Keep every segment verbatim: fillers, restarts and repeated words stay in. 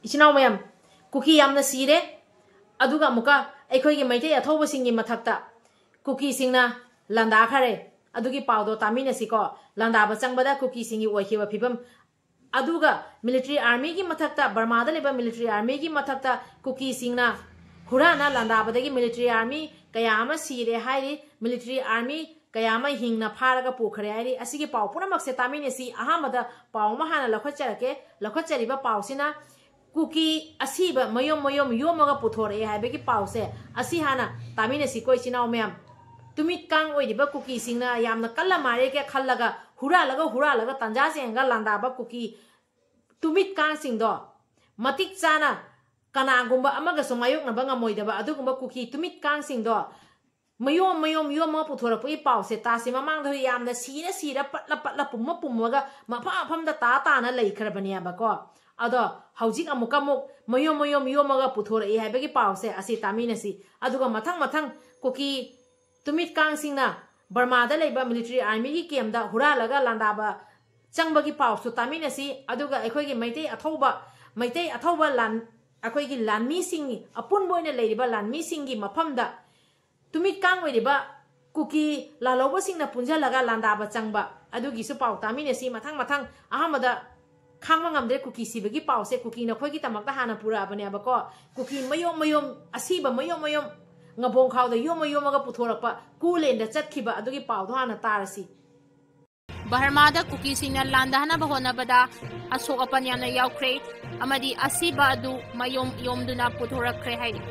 ꯏꯆꯤꯟ ꯏꯅꯥꯎ ꯃꯌꯥꯝ, ꯀꯨꯀꯤ ꯌꯥꯝꯅ ꯁꯤꯔꯦ꯫ ꯑꯗꯨꯒ ꯑꯃꯨꯛꯀ ꯑꯩꯈꯣꯏꯒꯤ ꯃꯩꯇꯩ ꯑꯊꯧꯕꯁꯤꯡꯒꯤ ꯃꯊꯛꯇ ꯀꯨꯀꯤꯁꯤꯡꯅ ꯂꯥꯟꯗꯥꯈꯔꯦ꯫ ꯑꯗꯨꯒꯤ ꯄꯥꯎꯗꯣ ꯇꯥꯃꯤꯟꯅꯁꯤꯀꯣ꯫ ꯂꯥꯟꯗꯥꯕ ꯆꯪꯕꯗ ꯀꯨꯀꯤꯁꯤꯡꯒꯤ ꯑꯣꯏꯈꯤꯕ ꯐꯤꯕꯝ, ꯑꯗꯨꯒ ꯃꯤꯂꯤꯇꯔꯤ ꯑꯥꯔꯃꯤꯒꯤ ꯃꯊꯛꯇ, ꯕꯔꯃꯥꯗ ꯂꯩꯕ ꯃꯤꯂꯤꯇꯔꯤ ꯑꯥꯔꯃꯤꯒꯤ ꯃꯊꯛꯇ ꯀꯨꯀꯤꯁꯤꯡꯅ ꯍꯨꯔꯥꯟꯅ ꯂꯥꯟꯗꯥꯕꯗꯒꯤ ꯃꯤꯂꯤꯇꯔꯤ ꯑꯥꯔꯃꯤ ꯀꯌꯥ ꯑꯃ ꯁꯤꯔꯦ ꯍꯥꯏꯔꯤ꯫ ꯃꯤꯂꯤꯇꯔꯤ ꯑꯥꯔꯃꯤ ꯀꯌꯥ ꯑꯃ ꯍꯤꯡꯅ ꯐꯥꯔꯒ ꯄꯨꯈ꯭ꯔꯦ ꯍꯥꯏꯔꯤ꯫ ꯑꯁꯤꯒꯤ ꯄꯥꯎ ꯄꯨꯝꯅꯃꯛꯁꯦ ꯇꯥꯃꯤꯟꯅꯁꯤ꯫ ꯑꯍꯥꯟꯕꯗ ꯄꯥꯎ ꯑꯃ ꯍꯥꯟꯅ ꯂꯧꯈꯠꯆꯔꯛꯀꯦ꯫ ꯂꯧꯈꯠꯆꯔꯤꯕ ꯄꯥꯎꯁꯤꯅ ꯀꯨꯀꯤ ꯑꯁꯤꯕ ꯃꯌꯣꯝ ꯃꯌꯣꯝ ꯌꯣꯝꯃꯒ ꯄꯨꯊꯣꯔꯛꯑꯦ ꯍꯥꯏꯕꯒꯤ ꯄꯥꯎꯁꯦ꯫ ꯑꯁꯤ ꯍꯥꯟꯅ ꯇꯥꯃꯤꯟꯅꯁꯤꯀꯣ, ꯏꯆꯤꯟ ꯏꯅꯥꯎ ꯃꯌꯥꯝ꯫ ꯇꯨꯃꯤꯠ ꯀꯥꯡ ꯑꯣꯏꯔꯤꯕ ꯀꯨꯀꯤꯁꯤꯡꯅ ꯌꯥꯝꯅ ꯀꯜꯂ ꯃꯥꯜꯂꯦꯒ ꯈꯜꯂꯒ ꯍꯨꯔꯥꯜꯂꯒ ꯍꯨꯔꯥꯜꯂꯒ ꯇꯥꯟꯖꯥ ꯌꯦꯡꯉꯒ ꯂꯥꯟꯗꯥꯕ ꯀꯨꯀꯤ ꯇꯨꯃꯤꯠ ꯀꯥꯡꯁꯤꯡꯗꯣ, ꯃꯇꯤꯛ ꯆꯥꯅ ꯀꯅꯥꯒꯨꯝꯕ ꯑꯃꯒꯁꯨ ꯃꯥꯌꯣꯛꯅꯕ ꯉꯝꯃꯣꯏꯗꯕ ꯑꯗꯨꯒꯨꯝꯕ ꯀꯨꯀꯤ ꯇꯨꯃꯤꯠ ꯀꯥꯡꯁꯤꯡꯗꯣ ꯃꯌꯣꯝ ꯃꯌꯣꯝ ꯌꯣꯝꯃꯒ ꯄꯨꯊꯣꯔꯛꯄꯒꯤ ꯄꯥꯎꯁꯦ ꯇꯥꯁꯤ꯫ ꯃꯃꯥꯡꯗ ꯌꯥꯝꯅ ꯁꯤꯔ ꯁꯤꯔ, ꯄꯠꯂ ꯄꯠꯂ, ꯄꯨꯝꯃ ꯄꯨꯝꯃꯒ ꯃꯐꯝ ꯃꯐꯝꯗ ꯇꯥ ꯇꯥꯅ ꯂꯩꯈ꯭ꯔꯕꯅꯦꯕꯀꯣ꯫ ꯑꯗꯣ ꯍꯧꯖꯤꯛ ꯑꯃꯨꯛꯀ ꯑꯃꯨꯛ ꯃꯌꯣꯝ ꯃꯌꯣꯝ ꯌꯣꯝꯃꯒ ꯄꯨꯊꯣꯔꯛꯏ ꯍꯥꯏꯕꯒꯤ ꯄꯥꯎꯁꯦ ꯑꯁꯤ ꯇꯥꯃꯤꯟꯅꯁꯤ꯫ ꯑꯗꯨꯒ ꯃꯊꯪ ꯃꯊꯪ ꯀꯨꯀꯤ ꯇꯨꯃꯤꯠ ꯀꯥꯡꯁꯤꯡꯅ ꯕꯔꯃꯥꯗ ꯂꯩꯕ ꯃꯤꯂꯤꯇꯔꯤ ꯑꯥꯔꯃꯤꯒꯤ ꯀꯦꯝꯗ ꯍꯨꯔꯥꯜꯂꯒ ꯂꯥꯟꯗꯥꯕ ꯆꯪꯕꯒꯤ ꯄꯥꯎꯁꯨ ꯇꯥꯃꯤꯟꯅꯁꯤ꯫ ꯑꯗꯨꯒ ꯑꯩꯈꯣꯏꯒꯤ ꯃꯩꯇꯩ ꯑꯊꯧꯕ, ꯃꯩꯇꯩ ꯑꯊꯧꯕ ꯂꯥꯟ-, ꯑꯩꯈꯣꯏꯒꯤ ꯂꯥꯟꯃꯤꯁꯤꯡ, ꯑꯄꯨꯟꯕ ꯑꯣꯏꯅ ꯂꯩꯔꯤꯕ ꯂꯥꯟꯃꯤꯁꯤꯡꯒꯤ ꯃꯐꯝꯗ ꯇꯨꯃꯤꯠ ꯀꯥꯡ ꯑꯣꯏꯔꯤꯕ ꯀꯨꯀꯤ ꯂꯥꯜꯍꯧꯕꯁꯤꯡꯅ ꯄꯨꯟꯁꯤꯜꯂꯒ ꯂꯥꯟꯗꯥꯕ ꯆꯪꯕ, ꯑꯗꯨꯒꯤꯁꯨ ꯄꯥꯎ ꯇꯥꯃꯤꯟꯅꯁꯤ꯫ ꯃꯊꯪ ꯃꯊꯪ ꯑꯍꯥꯟꯕꯗ ꯈꯥꯡꯕ ꯉꯝꯗ꯭ꯔꯦ ꯀꯨꯀꯤ ꯁꯤꯕꯒꯤ ꯄꯥꯎꯁꯦ꯫ ꯀꯨꯀꯤ ꯅꯈꯣꯏꯒꯤꯗꯃꯛꯇ ꯍꯥꯟꯅ ꯄꯨꯔꯛꯑꯕꯅꯦꯕꯀꯣ꯫ ꯀꯨꯀꯤ ꯃꯌꯣꯝ ꯃꯌꯣꯝ, ꯑꯁꯤꯕ ꯃꯌꯣꯝ ꯃꯌꯣꯝ ꯉꯕꯣꯡ ꯈꯥꯎꯗ ꯌꯣꯝꯃ ꯌꯣꯝꯃꯒ ꯄꯨꯊꯣꯔꯛꯄ, ꯀꯨꯂꯦꯟꯗ ꯆꯠꯈꯤꯕ, ꯑꯗꯨꯒꯤ ꯄꯥꯎꯗꯣ ꯍꯥꯟꯅ ꯇꯥꯔꯁꯤ꯫ ꯕꯔꯃꯥꯗ ꯀꯨꯀꯤꯁꯤꯡꯅ ꯂꯥꯟꯗꯥꯅꯕ ꯍꯣꯠꯅꯕꯗ ꯑꯁꯣꯛ ꯑꯄꯟ ꯌꯥꯝꯅ ꯌꯥꯎꯈ꯭ꯔꯦ ꯑꯃꯗꯤ ꯑꯁꯤꯕ ꯑꯗꯨ ꯃꯌꯣꯝ ꯌꯣꯝꯗꯨꯅ ꯄꯨꯊꯣꯔꯛꯈ꯭ꯔꯦ ꯍꯥꯏꯔꯤ꯫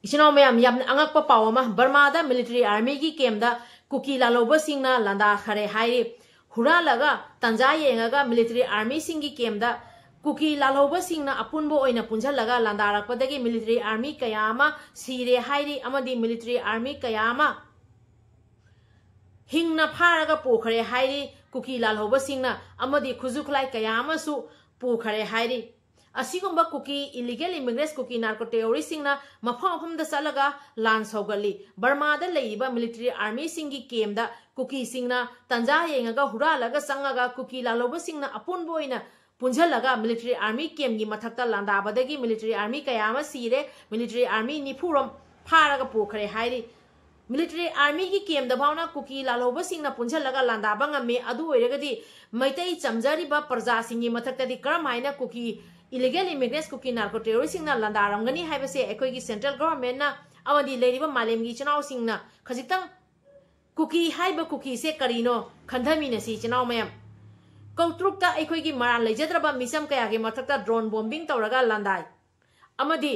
ꯏꯆꯤꯟ ꯏꯅꯥꯎ ꯃꯌꯥꯝ, ꯌꯥꯝꯅ ꯑꯉꯛꯄ ꯄꯥꯎ ꯑꯃ꯫ ꯕꯔꯃꯥꯗ ꯃꯤꯂꯤꯇꯔꯤ ꯑꯥꯔꯃꯤꯒꯤ ꯀꯦꯝꯗ ꯀꯨꯀꯤ ꯂꯥꯜꯍꯧꯕꯁꯤꯡꯅ ꯂꯥꯟꯗꯥꯈꯔꯦ ꯍꯥꯏꯔꯤ꯫ ꯍꯨꯔꯥꯜꯂꯒ ꯇꯥꯟꯖꯥ ꯌꯦꯡꯉꯒ ꯃꯤꯂꯤꯇꯔꯤ ꯑꯥꯔꯃꯤꯁꯤꯡꯒꯤ ꯀꯦꯝꯗ ꯀꯨꯀꯤ ꯂꯥꯜꯍꯧꯕꯁꯤꯡꯅ ꯑꯄꯨꯟꯕ ꯑꯣꯏꯅ ꯄꯨꯟꯁꯤꯜꯂꯒ ꯂꯥꯟꯗꯥꯔꯛꯄꯗꯒꯤ ꯃꯤꯂꯤꯇꯔꯤ ꯑꯥꯔꯃꯤ ꯀꯌꯥ ꯑꯃ ꯁꯤꯔꯦ ꯍꯥꯏꯔꯤ ꯑꯃꯗꯤ ꯃꯤꯂꯤꯇꯔꯤ ꯑꯥꯔꯃꯤ ꯀꯌꯥ ꯑꯃ ꯍꯤꯡꯅ ꯐꯥꯔꯒ ꯄꯨꯈ꯭ꯔꯦ ꯍꯥꯏꯔꯤ꯫ ꯀꯨꯀꯤ ꯂꯥꯜꯍꯧꯕꯁꯤꯡꯅ ꯑꯃꯗꯤ ꯈꯨꯠꯁꯨ ꯈꯨꯠꯂꯥꯏ ꯀꯌꯥ ꯑꯃꯁꯨ ꯄꯨꯈ꯭ꯔꯦ ꯍꯥꯏꯔꯤ꯫ ꯑꯁꯤꯒꯨꯝꯕ ꯀꯨꯀꯤ ꯏꯂꯤꯒꯦꯜ ꯏꯃꯤꯒ꯭ꯔꯦꯟꯠ, ꯀꯨꯀꯤ ꯅꯥꯔꯀꯣ ꯇꯦꯔꯣꯔꯤꯁꯁꯤꯡꯅ ꯃꯐꯝ ꯃꯐꯝꯗ ꯆꯠꯂꯒ ꯂꯥꯟ ꯁꯧꯒꯠꯂꯤ꯫ ꯕꯔꯃꯥꯗ ꯂꯩꯔꯤꯕ ꯃꯤꯂꯤꯇꯔꯤ ꯑꯥꯔꯃꯤꯁꯤꯡꯒꯤ ꯀꯦꯝꯗ ꯀꯨꯀꯤꯁꯤꯡꯅ ꯇꯟꯖꯥ ꯌꯦꯡꯉꯒ ꯍꯨꯔꯥꯜꯂꯒ ꯆꯪꯉꯒ ꯀꯨꯀꯤ ꯂꯥꯜꯍꯧꯕꯁꯤꯡꯅ ꯑꯄꯨꯟꯕ ꯑꯣꯏꯅ ꯄꯨꯟꯁꯤꯜꯂꯒ military army campꯀꯤ ꯃꯊꯛꯇ ꯂꯥꯟꯗꯥꯕꯗꯒꯤ military army ꯀꯌꯥ ꯑꯃ ꯁꯤꯔꯦ, military army ꯅꯤꯐꯨꯔꯣꯝ ꯐꯥꯔꯒ ꯄꯨꯈ꯭ꯔꯦ ꯍꯥꯏꯔꯤ꯫ Military armyꯒꯤ campꯇ ꯐꯥꯎꯅ ꯀꯨꯀꯤ ꯂꯥꯜꯍꯧꯕꯁꯤꯡꯅ ꯄꯨꯟꯁꯤꯜꯂꯒ ꯂꯥꯟꯗꯥꯕ ꯉꯝꯃꯤ꯫ ꯑꯗꯨ ꯑꯣꯏꯔꯒꯗꯤ ꯃꯩꯇꯩ ꯆꯝꯖꯔꯤꯕ ꯄ꯭ꯔꯖꯥꯁꯤꯡꯒꯤ ꯃꯊꯛꯇꯗꯤ ꯀꯔꯝ ꯍꯥꯏꯅ ꯀꯨꯀꯤ illegal immigrants, ꯀꯨꯀꯤ narco terroristꯁꯤꯡꯅ ꯂꯥꯟꯗꯥꯔꯝꯒꯅꯤ ꯍꯥꯏꯕꯁꯦ ꯑꯩꯈꯣꯏꯒꯤ central governmentꯅ ꯑꯃꯗꯤ ꯂꯩꯔꯤꯕ ꯃꯥꯂꯦꯝꯒꯤ ꯏꯆꯤꯟ ꯏꯅꯥꯎꯁꯤꯡꯅ ꯈꯖꯤꯛꯇꯪ ꯀꯨꯀꯤ ꯍꯥꯏꯕ ꯀꯨꯀꯤꯁꯦ ꯀꯔꯤꯅꯣ ꯈꯟꯊꯃꯤꯟꯅꯁꯤ ꯏꯆꯤꯟ ꯏꯅꯥꯎ ꯃꯌꯥꯝ꯫ ꯀꯧꯇ꯭ꯔꯨꯛꯇ ꯑꯩꯈꯣꯏꯒꯤ ꯃꯔꯥꯜ ꯂꯩꯖꯗ꯭ꯔꯕ ꯃꯤꯆꯝ ꯀꯌꯥꯒꯤ ꯃꯊꯛꯇ drone bombing ꯇꯧꯔꯒ ꯂꯥꯟꯗꯥꯏ꯫ ꯑꯃꯗꯤ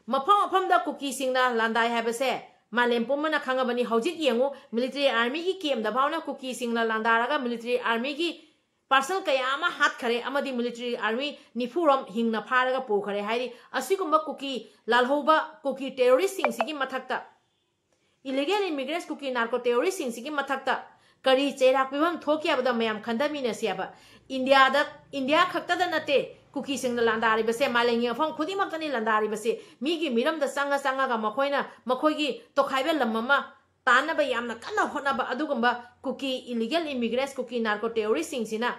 ꯃꯐꯝ ꯃꯐꯝꯗ ꯀꯨꯀꯤꯁꯤꯡꯅ ꯂꯥꯟꯗꯥꯏ ꯍꯥꯏꯕꯁꯦ ꯃꯥꯂꯦꯝ ꯄꯨꯝꯕꯅ ꯈꯪꯉꯕꯅꯤ꯫ ꯍꯧꯖꯤꯛ ꯌꯦꯡꯉꯨ, military armyꯒꯤ campꯇ ꯐꯥꯎꯅ ꯀꯨꯀꯤꯁꯤꯡꯅ ꯂꯥꯟꯗꯥꯔꯒ military armyꯒꯤ personnel ꯀꯌꯥ ꯑꯃ ꯍꯥꯠꯈꯔꯦ ꯑꯃꯗꯤ military army ꯅꯤꯐꯨꯔꯣꯝ ꯍꯤꯡꯅ ꯐꯥꯔꯒ ꯄꯨꯈꯔꯦ ꯍꯥꯏꯔꯤ꯫ ꯑꯁꯤꯒꯨꯝꯕ ꯀꯨꯀꯤ ꯂꯥꯜꯍꯧꯕ ꯀꯨꯀꯤ terroristꯁꯤꯡꯁꯤꯒꯤ ꯃꯊꯛꯇ, illegal immigrants ꯀꯨꯀꯤ narco terroristꯁꯤꯡꯁꯤꯒꯤ ꯃꯊꯛꯇ ꯀꯔꯤ ꯆꯩꯔꯥꯛ ꯄꯤꯐꯝ ꯊꯣꯛꯈꯤ ꯍꯥꯏꯕꯗꯣ ꯃꯌꯥꯝ ꯈꯟꯊꯃꯤꯟꯅꯁꯤ ꯍꯥꯏꯕ꯫ ꯏꯟꯗꯤꯌꯥꯗ, ꯏꯟꯗꯤꯌꯥ ꯈꯛꯇꯗ ꯅꯠꯇꯦ ꯀꯨꯀꯤꯁꯤꯡꯅ ꯂꯥꯟꯗꯥꯔꯤꯕꯁꯦ, ꯃꯥꯂꯦꯝꯒꯤ ꯃꯐꯝ ꯈꯨꯗꯤꯡꯃꯛꯇꯅꯤ ꯂꯥꯟꯗꯥꯔꯤꯕꯁꯦ꯫ ꯃꯤꯒꯤ ꯃꯤꯔꯝꯗ ꯆꯪꯉ ꯆꯪꯉꯒ ꯃꯈꯣꯏꯅ ꯃꯈꯣꯏꯒꯤ ꯇꯣꯈꯥꯏꯕ ꯂꯝ ꯑꯃ ꯇꯥꯟꯅꯕ ꯌꯥꯝꯅ ꯀꯟꯅ ꯍꯣꯠꯅꯕ ꯑꯗꯨꯒꯨꯝꯕ ꯀꯨꯀꯤ illegal immigrants, ꯀꯨꯀꯤ narco terroristꯁꯤꯡꯁꯤꯅ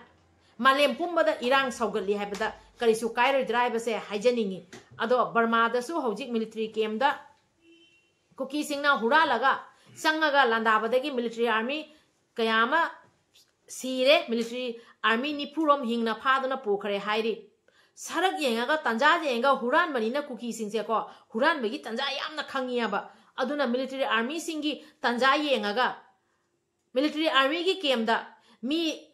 ꯃꯥꯂꯦꯝ ꯄꯨꯝꯕꯗ ꯏꯔꯥꯡ ꯁꯧꯒꯠꯂꯤ ꯍꯥꯏꯕꯗ ꯀꯔꯤꯁꯨ ꯀꯥꯏꯔꯣꯏꯗ꯭ꯔꯥ ꯍꯥꯏꯕꯁꯦ ꯍꯥꯏꯖꯅꯤꯡꯉꯤ꯫ ꯑꯗꯣ ꯕꯔꯃꯥꯗꯁꯨ ꯍꯧꯖꯤꯛ military campꯇ ꯀꯨꯀꯤꯁꯤꯡꯅ ꯍꯨꯔꯥꯜꯂꯒ ꯆꯪꯉꯒ ꯂꯥꯟꯗꯥꯕꯗꯒꯤ military army ꯀꯌꯥ ꯑꯃ ꯁꯤꯔꯦ, military army ꯅꯤꯐꯨꯔꯣꯝ ꯍꯤꯡꯅ ꯐꯥꯗꯨꯅ ꯄꯨꯈ꯭ꯔꯦ ꯍꯥꯏꯔꯤ꯫ ꯁꯔꯛ ꯌꯦꯡꯉꯒ, ꯇꯟꯖꯥ ꯌꯦꯡꯉꯒ ꯍꯨꯔꯥꯟꯕꯅꯤꯅ ꯀꯨꯀꯤꯁꯤꯡꯁꯦꯀꯣ, ꯍꯨꯔꯥꯟꯕꯒꯤ ꯇꯟꯖꯥ ꯌꯥꯝꯅ ꯈꯪꯉꯤꯑꯕ꯫ ꯑꯗꯨꯅ military armyꯁꯤꯡꯒꯤ ꯇꯟꯖꯥ ꯌꯦꯡꯉꯒ military armyꯒꯤ campꯇ ꯃꯤ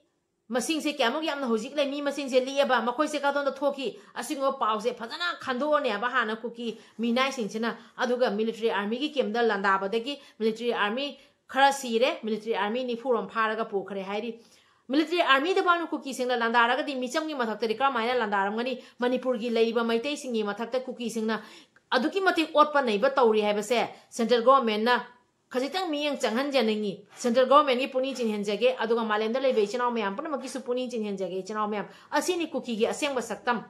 ꯃꯁꯤꯡꯁꯦ ꯀꯌꯥꯃꯨꯛ ꯌꯥꯝꯅ ꯍꯧꯖꯤꯛ ꯂꯩ, ꯃꯤ ꯃꯁꯤꯡꯁꯦ ꯂꯤꯛꯑꯦꯕ, ꯃꯈꯣꯏꯁꯦ ꯀꯗꯣꯝꯗ ꯊꯣꯛꯈꯤ, ꯑꯁꯤꯒꯨꯝꯕ ꯄꯥꯎꯁꯦ ꯐꯖꯅ ꯈꯟꯗꯣꯛꯑꯅꯦꯕ ꯍꯥꯟꯅ ꯀꯨꯀꯤ ꯃꯤꯅꯥꯏꯁꯤꯡꯁꯤꯅ꯫ ꯑꯗꯨꯒ military armyꯒꯤ campꯇ ꯂꯥꯟꯗꯥꯕꯗꯒꯤ military army ꯈꯔ ꯁꯤꯔꯦ, military army ꯅꯤꯐꯨꯔꯣꯝ ꯐꯥꯔꯒ ꯄꯨꯈ꯭ꯔꯦ ꯍꯥꯏꯔꯤ꯫ Military armyꯗ ꯐꯥꯎꯅ ꯀꯨꯀꯤꯁꯤꯡꯅ ꯂꯥꯟꯗꯥꯔꯒꯗꯤ ꯃꯤꯆꯝꯒꯤ ꯃꯊꯛꯇꯗꯤ ꯀꯔꯝꯍꯥꯏꯅ ꯂꯥꯟꯗꯥꯔꯝꯒꯅꯤ? ꯃꯅꯤꯄꯨꯔꯒꯤ ꯂꯩꯔꯤꯕ ꯃꯩꯇꯩꯁꯤꯡꯒꯤ ꯃꯊꯛꯇ ꯀꯨꯀꯤꯁꯤꯡꯅ ꯑꯗꯨꯛꯀꯤ ꯃꯇꯤꯛ ꯑꯣꯠꯄ ꯅꯩꯕ ꯇꯧꯔꯤ ꯍꯥꯏꯕꯁꯦ central governmentꯅ ꯈꯖꯤꯛꯇꯪ ꯃꯤꯠꯌꯦꯡ ꯆꯪꯍꯟꯖꯅꯤꯡꯉꯤ꯫ Central governmentꯒꯤ ꯄꯨꯛꯅꯤꯡ ꯆꯤꯡꯍꯟꯖꯒꯦ, ꯑꯗꯨꯒ ꯃꯥꯂꯦꯝꯗ ꯂꯩꯕ ꯏꯆꯤꯟ ꯏꯅꯥꯎ ꯃꯌꯥꯝ ꯄꯨꯝꯅꯃꯛꯀꯤꯁꯨ ꯄꯨꯛꯅꯤꯡ ꯆꯤꯡꯍꯟꯖꯒꯦ, ꯏꯆꯤꯟ ꯏꯅꯥꯎ ꯃꯌꯥꯝ꯫ ꯑꯁꯤꯅꯤ ꯀꯨꯀꯤꯒꯤ ꯑꯁꯦꯡꯕ ꯁꯛꯇꯝ꯫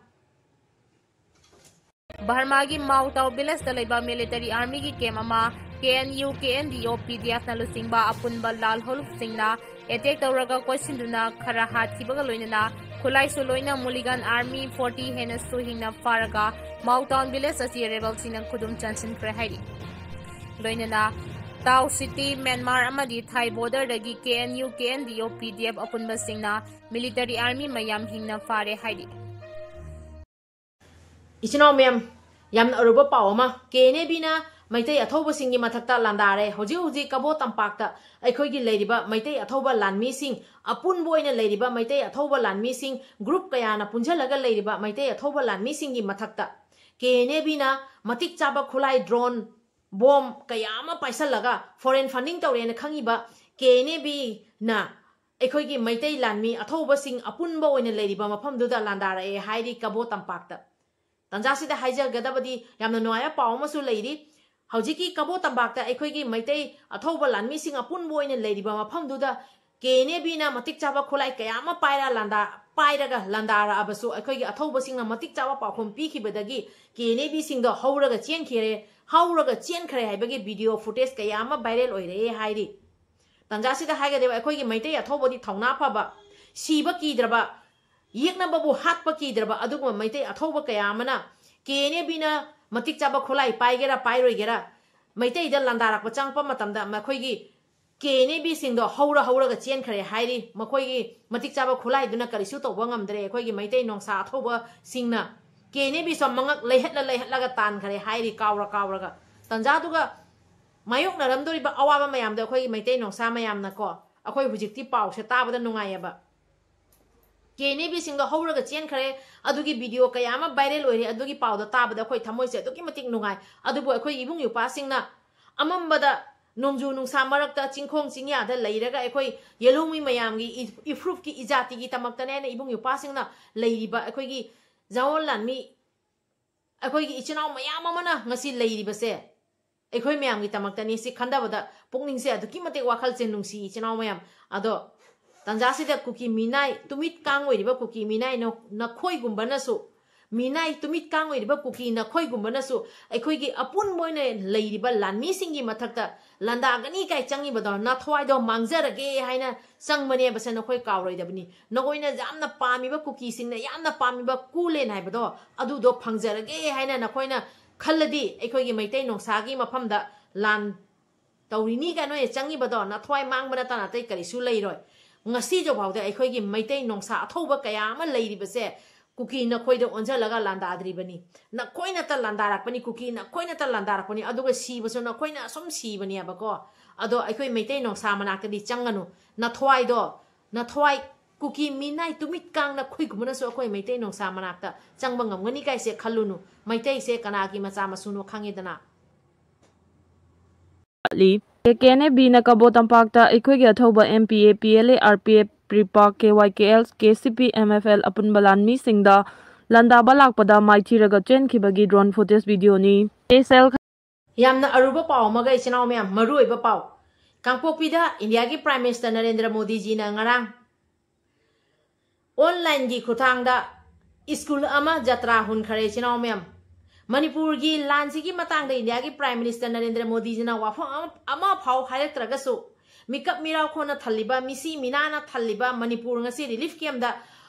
ꯕꯔꯃꯥꯒꯤ ꯃꯥꯎꯇꯥꯎ villageꯇ ꯂꯩꯕ military armyꯒꯤ camp ꯑꯃ KNU, KNDO, PDFꯅ ꯂꯨꯆꯤꯡꯕ ꯑꯄꯨꯟꯕ ꯂꯥꯜꯍꯧꯂꯨꯞꯁꯤꯡꯅ attack ꯇꯧꯔꯒ ꯀꯣꯏꯁꯤꯟꯗꯨꯅ ꯈꯔ ꯍꯥꯠꯈꯤꯕꯒ ꯂꯣꯏꯅꯅ ꯈꯨꯠꯂꯥꯏꯁꯨ ꯂꯣꯏꯅ ꯃꯨꯂꯤꯒꯟ ꯑꯥꯔꯃꯤ ꯐꯣꯔꯇꯤ ꯍꯦꯟꯅꯁꯨ ꯍꯤꯡꯅ ꯐꯥꯔꯒ ꯃꯥꯎ ꯇꯥꯎꯟ ꯚꯤꯂꯦꯖ ꯑꯁꯤ ꯔꯦꯕꯦꯜꯁꯤꯡꯅ ꯈꯨꯗꯨꯝ ꯆꯟꯁꯤꯟꯈ꯭ꯔꯦ ꯍꯥꯏꯔꯤ꯫ ꯂꯣꯏꯅꯅ ꯇꯥꯎ ꯁꯤꯇꯤ, ꯃ꯭ꯌꯥꯟꯃꯥꯔ ꯑꯃꯗꯤ ꯊꯥꯏ ꯕꯣꯔꯗꯔꯗꯒꯤ K N U, K N D O, P D F ꯑꯄꯨꯟꯕꯁꯤꯡꯅ ꯃꯤꯂꯤꯇꯔꯤ ꯑꯥꯔꯃꯤ ꯃꯌꯥꯝ ꯍꯤꯡꯅ ꯐꯥꯔꯦ ꯍꯥꯏꯔꯤ꯫ ꯏꯆꯤꯟ ꯏꯅꯥꯎ ꯃꯌꯥꯝ, ꯌꯥꯝꯅ ꯑꯔꯨꯕ ꯄꯥꯎ ꯑꯃ, ꯀꯦ ꯑꯦꯟ ꯑꯦ ꯕꯤꯅ ꯃꯩꯇꯩ ꯑꯊꯧꯕꯁꯤꯡꯒꯤ ꯃꯊꯛꯇ ꯂꯥꯟꯗꯥꯔꯦ꯫ ꯍꯧꯖꯤꯛ ꯍꯧꯖꯤꯛ ꯀꯕꯣ ꯇꯝꯄꯥꯛꯇ ꯑꯩꯈꯣꯏꯒꯤ ꯂꯩꯔꯤꯕ ꯃꯩꯇꯩ ꯑꯊꯧꯕ ꯂꯥꯟꯃꯤꯁꯤꯡ, ꯑꯄꯨꯟꯕ ꯑꯣꯏꯅ ꯂꯩꯔꯤꯕ ꯃꯩꯇꯩ ꯑꯊꯧꯕ ꯂꯥꯟꯃꯤꯁꯤꯡ, ꯒ꯭ꯔꯨꯞ ꯀꯌꯥꯅ ꯄꯨꯟꯁꯤꯜꯂꯒ ꯂꯩꯔꯤꯕ ꯃꯩꯇꯩ ꯑꯊꯧꯕ ꯂꯥꯟꯃꯤꯁꯤꯡꯒꯤ ꯃꯊꯛꯇ ꯀꯦ ꯑꯦꯟ ꯑꯦ ꯕꯤꯅ ꯃꯇꯤꯛ ꯆꯥꯕ ꯈꯨꯠꯂꯥꯏ, ꯗ꯭ꯔꯣꯟ, ꯕꯣꯝ ꯀꯌꯥ ꯑꯃ ꯄꯥꯏꯁꯜꯂꯒ ꯐꯣꯔꯦꯟ ꯐꯟꯗꯤꯡ ꯇꯧꯔꯦꯅ ꯈꯪꯉꯤꯕ ꯀꯦ ꯑꯦꯟ ꯑꯦ ꯕꯤꯅ ꯑꯩꯈꯣꯏꯒꯤ ꯃꯩꯇꯩ ꯂꯥꯟꯃꯤ ꯑꯊꯧꯕꯁꯤꯡ ꯑꯄꯨꯟꯕ ꯑꯣꯏꯅ ꯂꯩꯔꯤꯕ ꯃꯐꯝꯗꯨꯗ ꯂꯥꯟꯗꯥꯔꯛꯑꯦ ꯍꯥꯏꯔꯤ ꯀꯕꯣ ꯇꯝꯄꯥꯛꯇ꯫ ꯇꯟꯖꯥꯁꯤꯗ ꯍꯥꯏꯖꯒꯗꯕꯗꯤ ꯌꯥꯝꯅ ꯅꯨꯡꯉꯥꯏꯕ ꯄꯥꯎ ꯑꯃꯁꯨ ꯂꯩꯔꯤ꯫ ꯍꯧꯖꯤꯛꯀꯤ ꯀꯕꯣ ꯇꯝꯄꯥꯛꯇ ꯑꯩꯈꯣꯏꯒꯤ ꯃꯩꯇꯩ ꯑꯊꯧꯕ ꯂꯥꯟꯃꯤꯁꯤꯡ ꯑꯄꯨꯟꯕ ꯑꯣꯏꯅ ꯂꯩꯔꯤꯕ ꯃꯐꯝꯗꯨꯗ ꯀꯦ ꯑꯦꯟ ꯑꯦ ꯕꯤꯅ ꯃꯇꯤꯛ ꯆꯥꯕ ꯈꯨꯠꯂꯥꯏ ꯀꯌꯥ ꯑꯃ ꯄꯥꯏꯔ ꯂꯥꯟꯗꯥ-, ꯄꯥꯏꯔꯒ ꯂꯥꯟꯗꯥꯔꯛꯑꯕꯁꯨ ꯑꯩꯈꯣꯏꯒꯤ ꯑꯊꯧꯕꯁꯤꯡꯅ ꯃꯇꯤꯛ ꯆꯥꯕ ꯄꯥꯎꯈꯨꯝ ꯄꯤꯈꯤꯕꯗꯒꯤ ꯀꯦ ꯑꯦꯟ ꯑꯦ ꯕꯤꯁꯤꯡꯗꯣ ꯍꯧꯔꯒ ꯆꯦꯟꯈꯤꯔꯦ, ꯍꯧꯔꯒ ꯆꯦꯟꯈ꯭ꯔꯦ ꯍꯥꯏꯕꯒꯤ ꯚꯤꯗꯤꯑꯣ ꯐꯨꯇꯦꯖ ꯀꯌꯥ ꯑꯃ ꯚꯥꯏꯔꯦꯜ ꯑꯣꯏꯔꯛꯑꯦ ꯍꯥꯏꯔꯤ꯫ ꯇꯟꯖꯥꯁꯤꯗ ꯍꯥꯏꯒꯗꯕ ꯑꯩꯈꯣꯏꯒꯤ ꯃꯩꯇꯩ ꯑꯊꯧꯕꯗꯤ ꯊꯧꯅꯥ ꯐꯕ, ꯁꯤꯕ ꯀꯤꯗ꯭ꯔꯕ, ꯌꯦꯛꯅꯕꯕꯨ ꯍꯥꯠꯄ ꯀꯤꯗ꯭ꯔꯕ ꯑꯗꯨꯒꯨꯝꯕ ꯃꯩꯇꯩ ꯑꯊꯧꯕ ꯀꯌꯥ ꯑꯃꯅ ꯀꯦ ꯑꯦꯟ ꯑꯦ ꯕꯤꯅ ꯃꯇꯤꯛ ꯆꯥꯕ ꯈꯨꯠꯂꯥꯏ ꯄꯥꯏꯒꯦꯔꯥ ꯄꯥꯏꯔꯣꯏꯒꯦꯔꯥ ꯃꯩꯇꯩꯗ ꯂꯥꯟꯗꯥꯔꯛꯄ ꯆꯪꯉꯛꯄ ꯃꯇꯝꯗ ꯃꯈꯣꯏꯒꯤ ꯀꯦ ꯑꯦꯟ ꯑꯦ ꯕꯤꯁꯤꯡꯗꯣ ꯍꯧꯔ ꯍꯧꯔꯒ ꯆꯦꯟꯈ꯭ꯔꯦ ꯍꯥꯏꯔꯤ꯫ ꯃꯈꯣꯏꯒꯤ ꯃꯇꯤꯛ ꯆꯥꯕ ꯈꯨꯠꯂꯥꯏꯗꯨꯅ ꯀꯔꯤꯁꯨ ꯇꯧꯕ ꯉꯝꯗ꯭ꯔꯦ꯫ ꯑꯩꯈꯣꯏꯒꯤ ꯃꯩꯇꯩ ꯅꯣꯡꯁꯥ ꯑꯊꯧꯕꯁꯤꯡꯅ ꯀꯦ ꯑꯦꯟ ꯑꯦ ꯕꯤꯁꯨ ꯃꯉꯛ ꯂꯩꯍꯠꯂ ꯂꯩꯍꯠꯂꯒ ꯇꯥꯟꯈꯔꯦ ꯍꯥꯏꯔꯤ, ꯀꯥꯎꯔ ꯀꯥꯎꯔꯒ꯫ ꯇꯟꯖꯥꯗꯨꯒ ꯃꯥꯌꯣꯛꯅꯔꯝꯗꯣꯔꯤꯕ ꯑꯋꯥꯕ ꯃꯌꯥꯝꯗꯣ ꯑꯩꯈꯣꯏꯒꯤ ꯃꯩꯇꯩ ꯅꯣꯡꯁꯥ ꯃꯌꯥꯝꯅꯀꯣ, ꯑꯩꯈꯣꯏ ꯍꯧꯖꯤꯛꯇꯤ ꯄꯥꯎꯁꯦ ꯇꯥꯕꯗ ꯅꯨꯡꯉꯥꯏꯌꯦꯕ꯫ ꯀꯦ ꯑꯦꯟ ꯑꯦ ꯕꯤꯁꯤꯡꯗꯣ ꯍꯧꯔꯒ ꯆꯦꯟꯈ꯭ꯔꯦ꯫ ꯑꯗꯨꯒꯤ ꯚꯤꯗꯤꯑꯣ ꯀꯌꯥ ꯑꯃ ꯚꯥꯏꯔꯦꯜ ꯑꯣꯏꯔꯦ꯫ ꯑꯗꯨꯒꯤ ꯄꯥꯎꯗꯣ ꯇꯥꯕꯗ ꯑꯩꯈꯣꯏ ꯊꯃꯣꯏꯁꯦ ꯑꯗꯨꯛꯀꯤ ꯃꯇꯤꯛ ꯅꯨꯡꯉꯥꯏ꯫ ꯑꯗꯨꯕꯨ ꯑꯩꯈꯣꯏ ꯏꯕꯨꯡ ꯏꯄ꯭ꯋꯥꯁꯤꯡꯅ ꯑꯃꯝꯕꯗ ꯅꯣꯡꯖꯨ ꯅꯨꯡꯁꯥ ꯃꯔꯛꯇ ꯆꯤꯡꯈꯣꯡ ꯆꯤꯡꯌꯥꯗ ꯂꯩꯔꯒ ꯑꯩꯈꯣꯏ ꯌꯦꯜꯍꯧꯃꯤ ꯃꯌꯥꯝꯒꯤ ꯏ-, ꯏꯐ꯭ꯔꯨꯞꯀꯤ ꯏꯖꯥꯇꯤꯒꯤ ꯗꯃꯛꯇꯅꯦꯅ ꯏꯕꯨꯡ ꯏꯄ꯭ꯋꯥꯁꯤꯡꯅ ꯂꯩꯔꯤꯕ ꯑꯩꯈꯣꯏꯒꯤ ꯖꯥꯋꯣꯟ ꯂꯥꯟꯃꯤ, ꯑꯩꯈꯣꯏꯒꯤ ꯏꯆꯤꯟ ꯏꯅꯥꯎ ꯃꯌꯥꯝ ꯑꯃꯅ ꯉꯁꯤ ꯂꯩꯔꯤꯕꯁꯦ ꯑꯩꯈꯣꯏ ꯃꯌꯥꯝꯒꯤ ꯗꯃꯛꯇꯅꯤ꯫ ꯁꯤ ꯈꯟꯊꯕꯗ ꯄꯨꯛꯅꯤꯡꯁꯦ ꯑꯗꯨꯛꯀꯤ ꯃꯇꯤꯛ ꯋꯥꯈꯜꯁꯦ ꯅꯨꯡꯁꯤ, ꯏꯆꯤꯟ ꯏꯅꯥꯎ ꯃꯌꯥꯝ꯫ ꯑꯗꯣ ꯇꯟꯖꯥꯁꯤꯗ ꯀꯨꯀꯤ ꯃꯤꯅꯥꯏ, ꯇꯨꯃꯤꯠ ꯀꯥꯡ ꯑꯣꯏꯔꯤꯕ ꯀꯨꯀꯤ ꯃꯤꯅꯥꯏ ꯅ-, ꯅꯈꯣꯏꯒꯨꯝꯕꯅꯁꯨ ꯃꯤꯅꯥꯏ ꯇꯨꯃꯤꯠ ꯀꯥꯡ ꯑꯣꯏꯔꯤꯕ ꯀꯨꯀꯤ ꯅꯈꯣꯏꯒꯨꯝꯕꯅꯁꯨ ꯑꯩꯈꯣꯏꯒꯤ ꯑꯄꯨꯟꯕ ꯑꯣꯏꯅ ꯂꯩꯔꯤꯕ ꯂꯥꯟꯃꯤꯁꯤꯡꯒꯤ ꯃꯊꯛꯇ ꯂꯥꯟꯗꯥꯒꯅꯤ ꯀꯥꯏ ꯆꯪꯉꯤꯕꯗꯣ ꯅꯊ꯭ꯋꯥꯏꯗꯣ ꯃꯥꯡꯖꯔꯒꯦ ꯍꯥꯏꯅ ꯆꯪꯕꯅꯦꯕꯁꯦ ꯅꯈꯣꯏ ꯀꯥꯎꯔꯣꯏꯗꯕꯅꯤ꯫ ꯅꯈꯣꯏꯅ ꯌꯥꯝꯅ ꯄꯥꯝꯃꯤꯕ ꯀꯨꯀꯤꯁꯤꯡꯅ ꯌꯥꯝꯅ ꯄꯥꯝꯃꯤꯕ ꯀꯨꯂꯦꯟ ꯍꯥꯏꯕꯗꯣ ꯑꯗꯨꯗꯣ ꯐꯪꯖꯔꯒꯦ ꯍꯥꯏꯅ ꯅꯈꯣꯏꯅ ꯈꯜꯂꯗꯤ ꯑꯩꯈꯣꯏꯒꯤ ꯃꯩꯇꯩ ꯅꯣꯡꯁꯥꯒꯤ ꯃꯐꯝꯗ ꯂꯥꯟ ꯇꯧꯔꯤꯅꯤ ꯀꯥꯏꯅ ꯅꯣꯏꯅ ꯆꯪꯉꯤꯕꯗꯣ ꯅꯊ꯭ꯋꯥꯏ ꯃꯥꯡꯕ ꯅꯠꯇꯅ ꯑꯇꯩ ꯀꯔꯤꯁꯨ ꯂꯩꯔꯣꯏ꯫ ꯉꯁꯤꯁꯨ ꯐꯥꯎꯗ ꯑꯩꯈꯣꯏꯒꯤ ꯃꯩꯇꯩ ꯅꯣꯡꯁꯥ ꯑꯊꯧꯕ ꯀꯌꯥ ꯑꯃ ꯂꯩꯔꯤꯕꯁꯦ ꯀꯨꯀꯤ ꯅꯈꯣꯏꯗ ꯑꯣꯟꯁꯤꯜꯂꯒ ꯂꯥꯟꯗꯥꯗ꯭ꯔꯤꯕꯅꯤ꯫ ꯅꯈꯣꯏꯅꯇ ꯂꯥꯟꯗꯥꯔꯛꯄꯅꯤ, ꯀꯨꯀꯤ ꯅꯈꯣꯏꯅꯇ ꯂꯥꯟꯗꯥꯔꯛꯄꯅꯤ, ꯑꯗꯨꯒ ꯁꯤꯕꯁꯨ ꯅꯈꯣꯏꯅ ꯑꯁꯨꯝ ꯁꯤꯕꯅꯦꯕꯀꯣ꯫ ꯑꯗꯣ ꯑꯩꯈꯣꯏ ꯃꯩꯇꯩ ꯅꯣꯡꯁꯥ ꯃꯅꯥꯛꯇꯗꯤ ꯆꯪꯒꯅꯨ꯫ ꯅꯊ꯭ꯋꯥꯏꯗꯣ, ꯅꯊ꯭ꯋꯥꯏ ꯀꯨꯀꯤ ꯃꯤꯅꯥꯏ ꯇꯨꯃꯤꯠ ꯀꯥꯡ ꯅꯈꯣꯏꯒꯨꯝꯕꯅꯁꯨ ꯑꯩꯈꯣꯏ ꯃꯩꯇꯩ ꯅꯣꯡꯁꯥ ꯃꯅꯥꯛꯇ ꯆꯪꯕ ꯉꯝꯒꯅꯤ ꯀꯥꯏꯁꯦ ꯈꯜꯂꯨꯅꯨ꯫ ꯃꯩꯇꯩꯁꯦ ꯀꯅꯥꯒꯤ ꯃꯆꯥ ꯃꯁꯨꯅꯣ ꯈꯪꯉꯦꯗꯅ꯫ ꯂꯤ꯫ ꯀꯦ ꯀꯦ ꯑꯦꯟ ꯑꯦ ꯕꯤꯅ ꯀꯕꯣ ꯇꯝꯄꯥꯛꯇ ꯑꯩꯈꯣꯏꯒꯤ ꯑꯊꯧꯕ M P A, P L A, R P F, PREPAK, K Y K L, K C P, M F L ꯑꯄꯨꯟꯕ ꯂꯥꯟꯃꯤꯁꯤꯡꯗ ꯂꯥꯟꯗꯥꯕ ꯂꯥꯛꯄꯗ ꯃꯥꯏꯊꯤꯔꯒ ꯆꯦꯟꯈꯤꯕꯒꯤ ꯗ꯭ꯔꯣꯟ ꯐꯨꯇꯦꯖ ꯚꯤꯗꯤꯑꯣꯅꯤ꯫ ꯀꯦ ꯑꯦꯁ ꯑꯦꯜ ꯌꯥꯝꯅ ꯑꯔꯨꯕ ꯄꯥꯎ ꯑꯃꯒ ꯏꯆꯤꯟ ꯏꯅꯥꯎ ꯃꯌꯥꯝ, ꯃꯔꯨ ꯑꯣꯏꯕ ꯄꯥꯎ꯫ ꯀꯥꯡꯄꯣꯛꯄꯤꯗ ꯏꯟꯗꯤꯌꯥꯒꯤ ꯄ꯭ꯔꯥꯏꯝ ꯃꯤꯅꯤꯁꯇꯔ ꯅꯔꯦꯟꯗ꯭ꯔ ꯃꯣꯗꯤꯖꯤꯅ ꯉꯔꯥꯡ ꯑꯣꯟꯂꯥꯏꯟꯒꯤ ꯈꯨꯠꯊꯥꯡꯗ ꯁ꯭ꯀꯨꯜ ꯑꯃ ꯖꯇ꯭ꯔꯥ ꯍꯨꯟꯈꯔꯦ ꯏꯆꯤꯟ ꯏꯅꯥꯎ ꯃꯌꯥꯝ꯫ ꯃꯅꯤꯄꯨꯔꯒꯤ ꯂꯥꯟꯁꯤꯒꯤ ꯃꯇꯥꯡꯗ ꯏꯟꯗꯤꯌꯥꯒꯤ ꯄ꯭ꯔꯥꯏꯝ ꯃꯤꯅꯤꯁꯇꯔ ꯅꯔꯦꯟꯗ꯭ꯔ ꯃꯣꯗꯤꯖꯤꯅ ꯋꯥꯐꯝ ꯑꯃ, ꯑꯃ ꯐꯥꯎ ꯍꯥꯏꯔꯛꯇ꯭ꯔꯒꯁꯨ, ꯃꯤꯀꯞ ꯃꯤꯔꯥꯎꯈꯣꯟꯅ ꯊꯜꯂꯤꯕ, ꯃꯤꯁꯤ ꯃꯤꯅꯥꯅ ꯊꯜꯂꯤꯕ ꯃꯅꯤꯄꯨꯔ ꯉꯁꯤ ꯔꯤꯂꯤꯐ ꯀꯦꯝꯞꯇ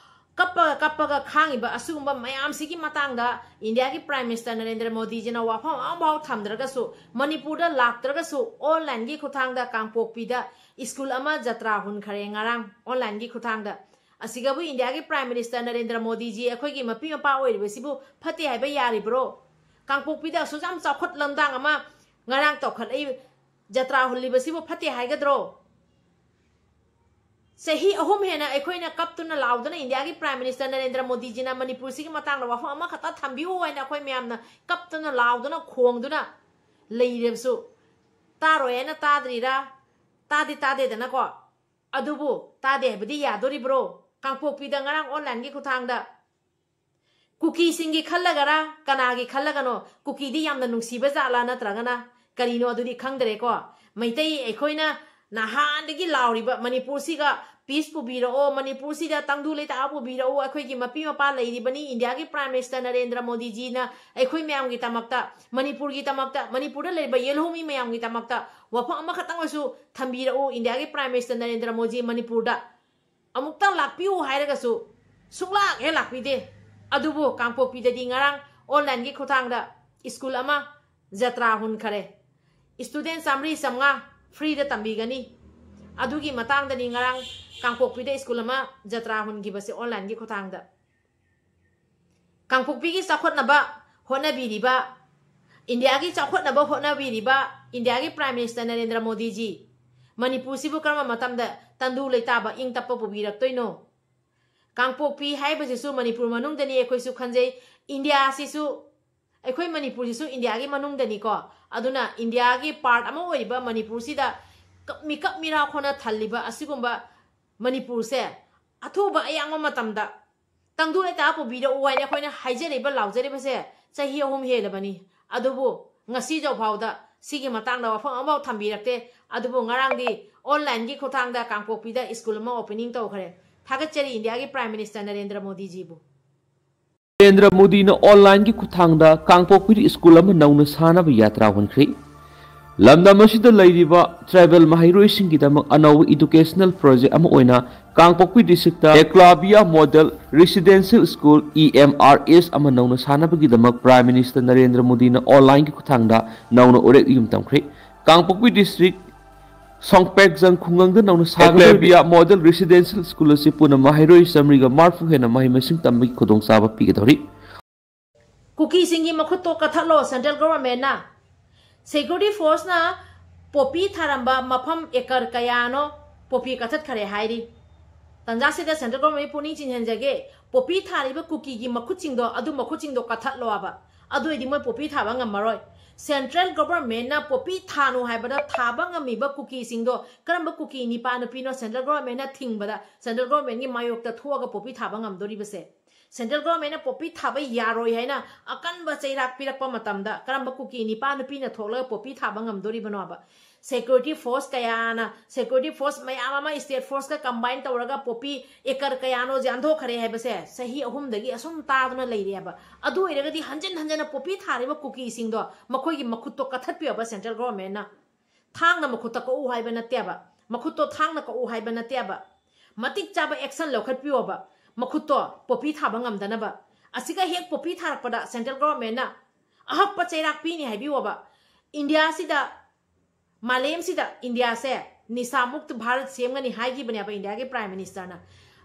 ꯀꯞꯄꯒ ꯀꯞꯄꯒ ꯈꯥꯡꯉꯤꯕ ꯑꯁꯤꯒꯨꯝꯕ ꯃꯌꯥꯝꯁꯤꯒꯤ ꯃꯇꯥꯡꯗ ꯏꯟꯗꯤꯌꯥꯒꯤ ꯄ꯭ꯔꯥꯏꯝ ꯃꯤꯅꯤꯁꯇꯔ ꯅꯔꯦꯟꯗ꯭ꯔ ꯃꯣꯗꯤꯖꯤꯅ ꯋꯥꯐꯝ ꯑꯃꯐꯥꯎ ꯊꯝꯗ꯭ꯔꯒꯁꯨ, ꯃꯅꯤꯄꯨꯔꯗ ꯂꯥꯛꯇ꯭ꯔꯒꯁꯨ, ꯑꯣꯟꯂꯥꯏꯟꯒꯤ ꯈꯨꯠꯊꯥꯡꯗ ꯀꯥꯡꯄꯣꯛꯄꯤꯗ ꯁ꯭ꯀꯨꯜ ꯑꯃ ꯖꯇ꯭ꯔꯥ ꯍꯨꯟꯈꯔꯦ ꯉꯔꯥꯡ ꯑꯣꯟꯂꯥꯏꯟꯒꯤ ꯈꯨꯠꯊꯥꯡꯗ꯫ ꯑꯁꯤꯒꯕꯨ ꯏꯟꯗꯤꯌꯥꯒꯤ ꯄ꯭ꯔꯥꯏꯝ ꯃꯤꯅꯤꯁꯇꯔ ꯅꯔꯦꯟꯗ꯭ꯔ ꯃꯣꯗꯤꯖꯤ ꯑꯩꯈꯣꯏꯒꯤ ꯃꯄꯤ ꯃꯄꯥ ꯑꯣꯏꯔꯤꯕꯁꯤꯕꯨ ꯐꯠꯇꯦ ꯍꯥꯏꯕ ꯌꯥꯔꯤꯕ꯭ꯔꯣ? ꯀꯥꯡꯄꯣꯛꯄꯤꯗ ꯑꯁꯨꯛ ꯌꯥꯝ ꯆꯥꯎꯈꯠ ꯂꯝꯗꯥꯡ ꯑꯃ ꯉꯔꯥꯡ ꯇꯧꯈꯠꯂꯛꯏ, ꯖꯇ꯭ꯔꯥ ꯍꯨꯜꯂꯤꯕꯁꯤꯕꯨ ꯐꯠꯇꯦ ꯍꯥꯏꯒꯗ꯭ꯔꯣ? ꯆꯍꯤ ꯑꯍꯨꯝ ꯍꯦꯟꯅ ꯑꯩꯈꯣꯏꯅ ꯀꯞꯇꯨꯅ ꯂꯥꯎꯗꯨꯅ ꯏꯟꯗꯤꯌꯥꯒꯤ ꯄ꯭ꯔꯥꯏꯝ ꯃꯤꯅꯤꯁꯇꯔ ꯅꯔꯦꯟꯗ꯭ꯔ ꯃꯣꯗꯤꯖꯤꯅ ꯃꯅꯤꯄꯨꯔꯁꯤꯒꯤ ꯃꯇꯥꯡꯗ ꯋꯥꯐꯝ ꯑꯃꯈꯛꯇ ꯊꯝꯕꯤꯌꯨ ꯍꯥꯏꯅ ꯑꯩꯈꯣꯏ ꯃꯌꯥꯝꯅ ꯀꯞꯇꯨꯅ ꯂꯥꯎꯗꯨꯅ ꯈꯣꯡꯗꯨꯅ ꯂꯩꯔꯕꯁꯨ, ꯇꯥꯔꯣꯏ ꯍꯥꯏꯅ ꯇꯥꯗ꯭ꯔꯤꯔꯥ? ꯇꯥꯗꯤ ꯇꯥꯗꯦꯗꯅꯀꯣ꯫ ꯑꯗꯨꯕꯨ ꯇꯥꯗꯦ ꯍꯥꯏꯕꯗꯤ ꯌꯥꯗꯣꯔꯤꯕ꯭ꯔꯣ? ꯀꯥꯡꯄꯣꯛꯄꯤꯗ ꯉꯔꯥꯡ ꯑꯣꯟꯂꯥꯏꯟꯒꯤ ꯈꯨꯠꯊꯥꯡꯗ ꯀꯨꯀꯤꯁꯤꯡꯒꯤ ꯈꯜꯂꯒꯔꯥ, ꯀꯅꯥꯒꯤ ꯈꯜꯂꯒꯅꯣ? ꯀꯨꯀꯤꯗꯤ ꯌꯥꯝꯅ ꯅꯨꯡꯁꯤꯕ ꯖꯥꯠꯂꯥ, ꯅꯠꯇ꯭ꯔꯒꯅ ꯀꯔꯤꯅꯣ, ꯑꯗꯨꯗꯤ ꯈꯪꯗ꯭ꯔꯦꯀꯣ꯫ ꯃꯩꯇꯩ ꯑꯩꯈꯣꯏꯅ ꯅꯍꯥꯟꯗꯒꯤ ꯂꯥꯎꯔꯤꯕ ꯃꯅꯤꯄꯨꯔꯁꯤꯒ ꯄꯤꯁ ꯄꯨꯕꯤꯔꯛꯑꯣ, ꯃꯅꯤꯄꯨꯔꯁꯤꯗ ꯇꯪꯗꯨ ꯂꯩꯇꯥꯕ ꯄꯨꯕꯤꯔꯛꯑꯣ, ꯑꯩꯈꯣꯏꯒꯤ ꯃꯄꯤ ꯃꯄꯥ ꯂꯩꯔꯤꯕꯅꯤ, ꯏꯟꯗꯤꯌꯥꯒꯤ ꯄ꯭ꯔꯥꯏꯝ ꯃꯤꯅꯤꯁꯇꯔ ꯅꯔꯦꯟꯗ꯭ꯔ ꯃꯣꯗꯤꯖꯤꯅ ꯑꯩꯈꯣꯏ ꯃꯌꯥꯝꯒꯤꯗꯃꯛꯇ, ꯃꯅꯤꯄꯨꯔꯒꯤꯗꯃꯛꯇ, ꯃꯅꯤꯄꯨꯔꯗ ꯂꯩꯔꯤꯕ ꯌꯦꯜꯍꯧꯃꯤ ꯃꯌꯥꯝꯒꯤꯗꯃꯛꯇ ꯋꯥꯐꯝ ꯑꯃꯈꯛꯇꯪ ꯑꯣꯏꯁꯨ ꯊꯝꯕꯤꯔꯛꯎ, ꯏꯟꯗꯤꯌꯥꯒꯤ ꯄ꯭ꯔꯥꯏꯝ ꯃꯤꯅꯤꯁꯇꯔ ꯅꯔꯦꯟꯗ꯭ꯔ ꯃꯣꯗꯤ ꯃꯅꯤꯄꯨꯔꯗ ꯑꯃꯨꯛꯇꯪ ꯂꯥꯛꯄꯤꯌꯨ ꯍꯥꯏꯔꯒꯁꯨ ꯁꯨꯡꯂꯥꯛ ꯍꯦꯛ ꯂꯥꯛꯄꯤꯗꯦ꯫ ꯑꯗꯨꯕꯨ ꯀꯥꯡꯄꯣꯛꯄꯤꯗꯗꯤ ꯉꯔꯥꯡ ꯑꯣꯟꯂꯥꯏꯟꯒꯤ ꯈꯨꯠꯊꯥꯡꯗ ꯁ꯭ꯀꯨꯜ ꯑꯃ ꯖꯇ꯭ꯔꯥ ꯍꯨꯟꯈꯔꯦ꯫ ꯁ꯭ꯇꯨꯗꯦꯟ ꯆꯥꯝꯃꯔꯤ ꯆꯥꯝꯃꯉꯥ ꯐ꯭ꯔꯤꯗ ꯇꯝꯕꯤꯒꯅꯤ꯫ ꯑꯗꯨꯒꯤ ꯃꯇꯥꯡꯗꯅꯤ ꯉꯔꯥꯡ ꯀꯥꯡꯄꯣꯛꯄꯤꯗ ꯁ꯭ꯀꯨꯜ ꯑꯃ ꯖꯇ꯭ꯔꯥ ꯍꯨꯟꯈꯤꯕꯁꯦ ꯑꯣꯟꯂꯥꯏꯟꯒꯤ ꯈꯨꯠꯊꯥꯡꯗ꯫ ꯀꯥꯡꯄꯣꯛꯄꯤꯒꯤ ꯆꯥꯎꯈꯠꯅꯕ ꯍꯣꯠꯅꯕꯤꯔꯤꯕ, ꯏꯟꯗꯤꯌꯥꯒꯤ ꯆꯥꯎꯈꯠꯅꯕ ꯍꯣꯠꯅꯕꯤꯔꯤꯕ ꯏꯟꯗꯤꯌꯥꯒꯤ ꯄ꯭ꯔꯥꯏꯝ ꯃꯤꯅꯤꯁꯇꯔ ꯅꯔꯦꯟꯗ꯭ꯔ ꯃꯣꯗꯤꯖꯤ ꯃꯅꯤꯄꯨꯔꯁꯤꯕꯨ ꯀꯔꯝꯕ ꯃꯇꯝꯗ ꯇꯪꯗꯨ ꯂꯩꯇꯥꯕ ꯏꯪ ꯇꯞꯄ ꯄꯨꯕꯤꯔꯛꯇꯣꯏꯅꯣ? ꯀꯥꯡꯄꯣꯛꯄꯤ ꯍꯥꯏꯕꯁꯤꯁꯨ ꯃꯅꯤꯄꯨꯔ ꯃꯅꯨꯡꯗꯅꯤ ꯑꯩꯈꯣꯏꯁꯨ ꯈꯟꯖꯩ꯫ ꯏꯟꯗꯤꯌꯥꯁꯤꯁꯨ, ꯑꯩꯈꯣꯏ ꯃꯅꯤꯄꯨꯔꯁꯤꯁꯨ ꯏꯟꯗꯤꯌꯥꯒꯤ ꯃꯅꯨꯡꯗꯅꯤꯀꯣ꯫ ꯑꯗꯨꯅ ꯏꯟꯗꯤꯌꯥꯒꯤ ꯄꯥꯔꯠ ꯑꯃ ꯑꯣꯏꯔꯤꯕ ꯃꯅꯤꯄꯨꯔꯁꯤꯗ ꯀ-, ꯃꯤꯀꯞ ꯃꯤꯔꯥꯎ ꯈꯣꯟꯅ ꯊꯜꯂꯤꯕ ꯑꯁꯤꯒꯨꯝꯕ ꯃꯅꯤꯄꯨꯔꯁꯦ ꯑꯊꯨꯕ ꯑꯌꯥꯡꯕ ꯃꯇꯝꯗ ꯇꯪꯗꯨ ꯂꯩꯇꯥ ꯄꯨꯕꯤꯔꯛꯎ ꯍꯥꯏꯅ ꯑꯩꯈꯣꯏꯅ ꯍꯥꯏꯖꯔꯤꯕ, ꯂꯥꯎꯖꯔꯤꯕꯁꯦ ꯆꯍꯤ ꯑꯍꯨꯝ ꯍꯦꯜꯂꯕꯅꯤ꯫ ꯑꯗꯨꯕꯨ ꯉꯁꯤꯐꯥꯎꯗ ꯁꯤꯒꯤ ꯃꯇꯥꯡꯗ ꯋꯥꯐꯝ ꯑꯃꯐꯥꯎ ꯊꯝꯕꯤꯔꯛꯇꯦ꯫ ꯑꯗꯨꯕꯨ ꯉꯔꯥꯡꯗꯤ ꯑꯣꯟꯂꯥꯏꯟꯒꯤ ꯈꯨꯠꯊꯥꯡꯗ ꯀꯥꯡꯄꯣꯛꯄꯤꯗ ꯁ꯭ꯀꯨꯜ ꯑꯃ ꯑꯣꯄꯦꯅꯤꯡ ꯇꯧꯈ꯭ꯔꯦ꯫ ꯊꯥꯒꯠꯆꯔꯤ ꯏꯟꯗꯤꯌꯥꯒꯤ ꯄ꯭ꯔꯥꯏꯝ ꯃꯤꯅꯤꯁꯇꯔ ꯅꯔꯦꯟꯗ꯭ꯔ ꯃꯣꯗꯤꯖꯤꯕꯨ꯫ ꯅꯔꯦꯟꯗ꯭ꯔ ꯃꯣꯗꯤꯅ ꯑꯣꯟꯂꯥꯏꯟꯒꯤ ꯈꯨꯠꯊꯥꯡꯗ ꯀꯥꯡꯄꯣꯛꯄꯤꯗ ꯁ꯭ꯀꯨꯜ ꯑꯃ ꯅꯧꯅ ꯁꯥꯅꯕ ꯌꯥꯇ꯭ꯔꯥ ꯍꯣꯟꯈ꯭ꯔꯦ꯫ ꯂꯝꯗꯝ ꯑꯁꯤꯗ ꯂꯩꯔꯤꯕ ꯇ꯭ꯔꯥꯏꯕꯦꯜ ꯃꯍꯩꯔꯣꯏꯁꯤꯡꯒꯤꯗꯃꯛ ꯑꯅꯧꯕ ꯏꯗꯨꯀꯦꯁꯅꯦꯜ ꯄ꯭ꯔꯣꯖꯦꯛ ꯑꯃ ꯑꯣꯏꯅ Kangpokpi district Eklavya model residential school, E M R S, ꯑꯃ ꯅꯧꯅ ꯁꯥꯅꯕꯒꯤꯗꯃꯛ ꯄ꯭ꯔꯥꯏꯝ ꯃꯤꯅꯤꯁꯇꯔ ꯅꯔꯦꯟꯗ꯭ꯔ ꯃꯣꯗꯤꯅ ꯑꯣꯟꯂꯥꯏꯟꯒꯤ ꯈꯨꯠꯊꯥꯡꯗ ꯅꯧꯅ ꯎꯔꯦꯞ ꯏꯍꯨꯝ ꯇꯝꯈ꯭ꯔꯦ꯫ ꯀꯥꯡꯄꯣꯛꯄꯤ ꯗꯤꯁꯇ꯭ꯔꯤꯛ ꯁꯣꯡꯄꯦꯛꯖꯪ ꯈꯨꯡꯒꯪꯗ ꯅꯧꯅ ꯁꯥꯒꯗꯧꯔꯤꯕ ꯑꯦꯀ꯭ꯂꯥꯕꯤꯌꯥ ꯃꯣꯗꯦꯜ ꯔꯦꯁꯤꯗꯦꯟꯁꯤꯌꯦꯜ ꯁ꯭ꯀꯨꯜ ꯑꯁꯤ ꯄꯨꯟꯅ ꯃꯍꯩꯔꯣꯏ ꯆꯥꯃꯔꯤꯒ ꯃꯔꯤꯐꯨ ꯍꯦꯟꯅ ꯃꯍꯩ ꯃꯁꯤꯡ ꯇꯝꯕꯒꯤ ꯈꯨꯗꯣꯡꯆꯥꯕ ꯄꯤꯒꯗꯧꯔꯤ꯫ ꯀꯨꯀꯤꯁꯤꯡꯒꯤ ꯃꯈꯨꯠꯇꯣ ꯀꯛꯊꯠꯂꯣ, ꯁꯦꯟꯇ꯭ꯔꯦꯜ ꯒꯣꯚꯔꯟꯃꯦꯟꯠꯅ꯫ ꯁꯦꯀ꯭ꯌꯨꯔꯤꯇꯤ ꯐꯣꯔꯁꯅ ꯄꯣꯄꯤ ꯊꯥꯔꯝꯕ ꯃꯐꯝ ꯑꯦꯀꯔ ꯀꯌꯥꯅꯣ ꯄꯣꯄꯤ ꯀꯛꯊꯠꯈꯔꯦ ꯍꯥꯏꯔꯤ꯫ ꯇꯟꯖꯥꯁꯤꯗ ꯁꯦꯟꯇ꯭ꯔꯦꯜ ꯒꯣꯚꯔꯟꯃꯦꯟꯠ ꯄꯨꯛꯅꯤꯡ ꯆꯤꯡꯁꯤꯟꯖꯒꯦ, ꯄꯣꯄꯤ ꯊꯥꯔꯤꯕ ꯀꯨꯀꯤꯒꯤ ꯃꯈꯨꯠꯁꯤꯡꯗꯣ, ꯑꯗꯨ ꯃꯈꯨꯠꯁꯤꯡꯗꯣ ꯀꯛꯊꯠꯂꯣꯕ꯫ ꯑꯗꯨ ꯑꯣꯏꯗꯤ ꯃꯣꯏ ꯄꯣꯄꯤ ꯊꯥꯕ ꯉꯝꯃꯔꯣꯏ꯫ ꯁꯦꯟꯇ꯭ꯔꯦꯜ ꯒꯣꯚꯔꯟꯃꯦꯟꯠꯅ ꯄꯣꯄꯤ ꯊꯥꯅꯨ ꯍꯥꯏꯕꯗ ꯊꯥꯕ ꯉꯝꯃꯤꯕ ꯀꯨꯀꯤꯁꯤꯡꯗꯣ ꯀꯔꯝꯕ ꯀꯨꯀꯤ ꯅꯤꯄꯥ ꯅꯨꯄꯤꯅꯣ ꯁꯦꯟꯇ꯭ꯔꯦꯜ ꯒꯣꯚꯔꯟꯃꯦꯟꯠꯅ ꯊꯤꯡꯕꯗ ꯁꯦꯟꯇ꯭ꯔꯦꯜ ꯒꯣꯚꯔꯟꯃꯦꯟꯠꯀꯤ ꯃꯥꯌꯣꯛꯇ ꯊꯣꯛꯑꯒ ꯄꯣꯄꯤ ꯊꯥꯕ ꯉꯝꯗꯣꯔꯤꯕꯁꯦ? ꯁꯦꯟꯇ꯭ꯔꯦꯜ ꯒꯣꯚꯔꯟꯃꯦꯟꯠꯅ ꯄꯣꯄꯤ ꯊꯥꯕ ꯌꯥꯔꯣꯏ ꯍꯥꯏꯅ ꯑꯀꯟꯕ ꯆꯩꯔꯥꯛ ꯄꯤꯔꯛꯄ ꯃꯇꯝꯗ ꯀꯔꯝꯕ ꯀꯨꯀꯤ ꯅꯤꯄꯥ ꯅꯨꯄꯤꯅ ꯊꯣꯛꯂꯒ ꯄꯣꯄꯤ ꯊꯥꯕ ꯉꯝꯗꯣꯔꯤꯕꯅꯣꯕ? Security force ꯀꯌꯥꯅ, security force ꯃꯌꯥꯝ ꯑꯃ state force ꯀ combine ꯇꯧꯔꯒ poppy acre ꯀꯌꯥꯅꯣ ꯌꯥꯟꯊꯣꯛꯈ꯭ꯔꯦ ꯍꯥꯏꯕꯁꯦ ꯆꯍꯤ ꯑꯍꯨꯝꯗꯒꯤ ꯑꯁꯨꯝ ꯇꯥꯗꯨꯅ ꯂꯩꯔꯦꯕ꯫ ꯑꯗꯨ ꯑꯣꯏꯔꯒꯗꯤ ꯍꯟꯖꯤꯟ ꯍꯟꯖꯤꯟꯅ poppy ꯊꯥꯔꯤꯕ ꯀꯨꯀꯤꯁꯤꯡꯗꯣ ꯃꯈꯣꯏꯒꯤ ꯃꯈꯨꯠꯇꯣ ꯀꯛꯊꯠꯄꯤꯌꯣꯕ central government ꯅ꯫ ꯊꯥꯡꯅ ꯃꯈꯨꯠꯇ ꯀꯛꯎ ꯍꯥꯏꯕ ꯅꯠꯇꯦꯕ, ꯃꯈꯨꯠꯇꯣ ꯊꯥꯡꯅ ꯀꯛꯎ ꯍꯥꯏꯕ ꯅꯠꯇꯦꯕ꯫ ꯃꯇꯤꯛ ꯆꯥꯕ action ꯂꯧꯈꯠꯄꯤꯌꯣꯕ, ꯃꯈꯨꯠꯇꯣ poppy ꯊꯥꯕ ꯉꯝꯗꯅꯕ꯫ ꯑꯁꯤꯒ ꯍꯦꯛ poppy ꯊꯥꯔꯛꯄꯗ central government ꯅ ꯑꯍꯛꯄ ꯆꯩꯔꯥꯛ ꯄꯤꯅꯤ ꯍꯥꯏꯕꯤꯌꯣꯕ꯫ ꯏꯟꯗꯤꯌꯥꯁꯤꯗ, ꯃꯥꯂꯦꯝꯁꯤꯗ ꯏꯟꯗꯤꯌꯥꯁꯦ ꯅꯤꯁꯥ ꯃꯨꯛꯇ ꯚꯥꯔꯠ ꯁꯦꯝꯒꯅꯤ ꯍꯥꯏꯈꯤꯕꯅꯦꯕ ꯏꯟꯗꯤꯌꯥꯒꯤ prime minister ꯅ꯫